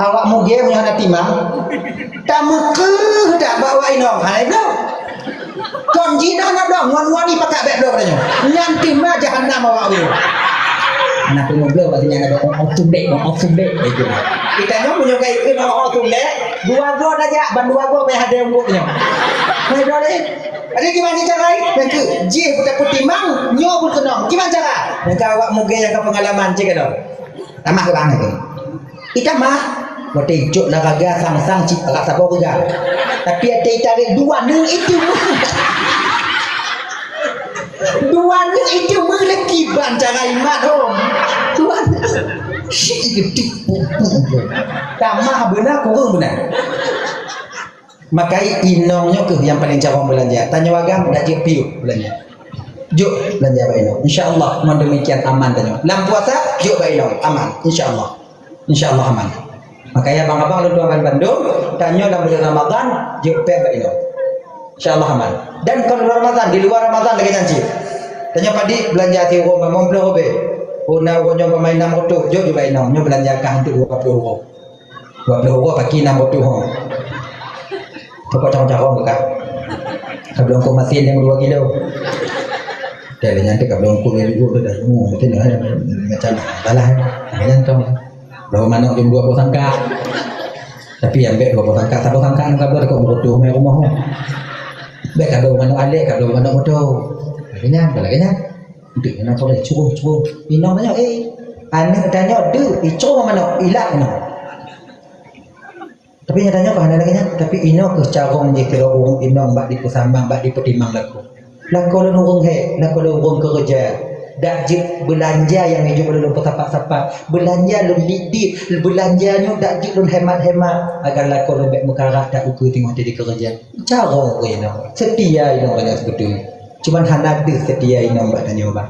awak muge meunyoe hana timang, tameukeuh dak bak awak inong, hana bloe. Kon jinoe na bloe, ngon wani pakat bèk bloe katanya. Nyan teuma jahanam awak uyoe. Hana peungeubloe bak nyan na bloe, oh, oh, tumbek, oh, oh, tumbek, gitu. Kita nyoe meunyoe ka ikheun, oh, oh, tumbek, dua go tajak, ban dua go payah hadé ungkup nyoe. Hai, bloe deh. Ada gimana cara? Nyan keuh, jih peutimang, nyoe pun keunong. Gimana cara? Nyan keuh awak muge nyang ka peungalaman, cit keudroe. Tamah keu bang lagèe. Itamah, watèe icok na gaga sang-sang cit rasa boh gaga. Tapi watèe itarek dua neu itu. Dua neu itu meuleuki ban cara imat, oh. Dua neu. Syik geudik. Tamah beuna, kureueng beuna. Makai inong nyoe keuh nyang paleng carông beulanja. Tanyoe agam dak jeuet piôh beulanja. Jok beulanja bak inong. Insya Allah, ngon demikian aman tanyoe. Lam puasa, jok bak inong, aman. Insya Allah. Insya Allah aman. Makai abang-abang lôn tuan bandum, tanyoe lam bulan Ramadan, jok péng bak inong. Insya Allah aman. Dan kon luar Ramadan, di luar Ramadan lagèe nyan cit. Tanyoe padit beulanja siuroe limong ploh ribèe. Oh, na uroe nyoe peumain nam reutôh, jok bak inong. Nyoe beulanja kah untuk dua ploh uroe. Dua ploh uroe paki nam reutôh ho. Pokok carông-carông ka. Ka bloe eungkôt masin nyang dua kilo. Dah lé nyan teuh ka bloe eungkôt nyang dua tu dah. Oh, beutôi lah, eh. Macam balah, eh. Macam tu. Bloe manok jeuem dua boh sangkak. Tapi ambek dua boh sangkak, saboh sangkak nyang ka bloe dekat reutôh mé rumoh ho. Bèk ka bloe manok alek, ka bloe manok moto. Lagèe nyan, lagèe nyan. Dek na toleh, curoh, curoh. Inong tanyoe, eh, aneuk tanyoe deuh, icuroh manok, ilak manok. Tapi nyata nyoe ka hana lagèe nyan. Tapi inoe keuh carông jih keu ureueng inong bak jipeusamang, bak jipeutimang lakoe. Lakoe lôn ureueng hék, lakoe lôn ureueng keureuja. Dak jeuet beulanja nyang jeuet lôn peusapat-sapat. Beulanja lôn diet-diet, beulanja nyoe dak jeuet lôn hemat-hemat. Agar lakoe lôn bèk meukarat dak ukeue teungoh jadi keureuja. Carông keu inong. Seutia inong banyak seubeutôi. Cuman hana deuh seutia inong bak tanyoe, bah.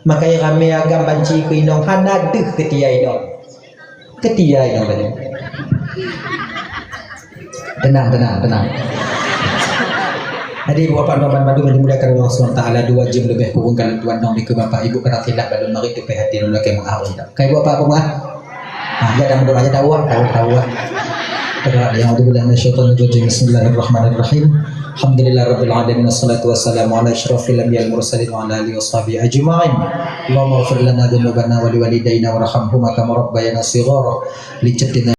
Makai ramé agam banci keu inong, hana deuh seutia inong. Seutia inong tadi. Tenang, tenang, tenang. Jadi, Ibu Bapak Tuan Bandum yang dimuliakan Allah subhanahu wa taala, dua jam lebih kurang kalau Tuan Nong di ke Bapak Ibu kena silap lalu mari tu pihak hati lalu ke mengawi tak. Kai Ibu Bapak apa mah? Ah, jangan berdoa aja tahu, tahu, tahu. Terang, ya, a'udzubillahi minasyaitonir rajim. Bismillahirrahmanirrahim. Alhamdulillahirabbil alamin, wassalatu wassalamu ala asyrafil anbiya'i wal mursalin wa ala alihi washabihi ajma'in. Allahumma ighfir lana dzunubana wa liwalidaina warhamhuma kama rabbayana shighara. Li jaddi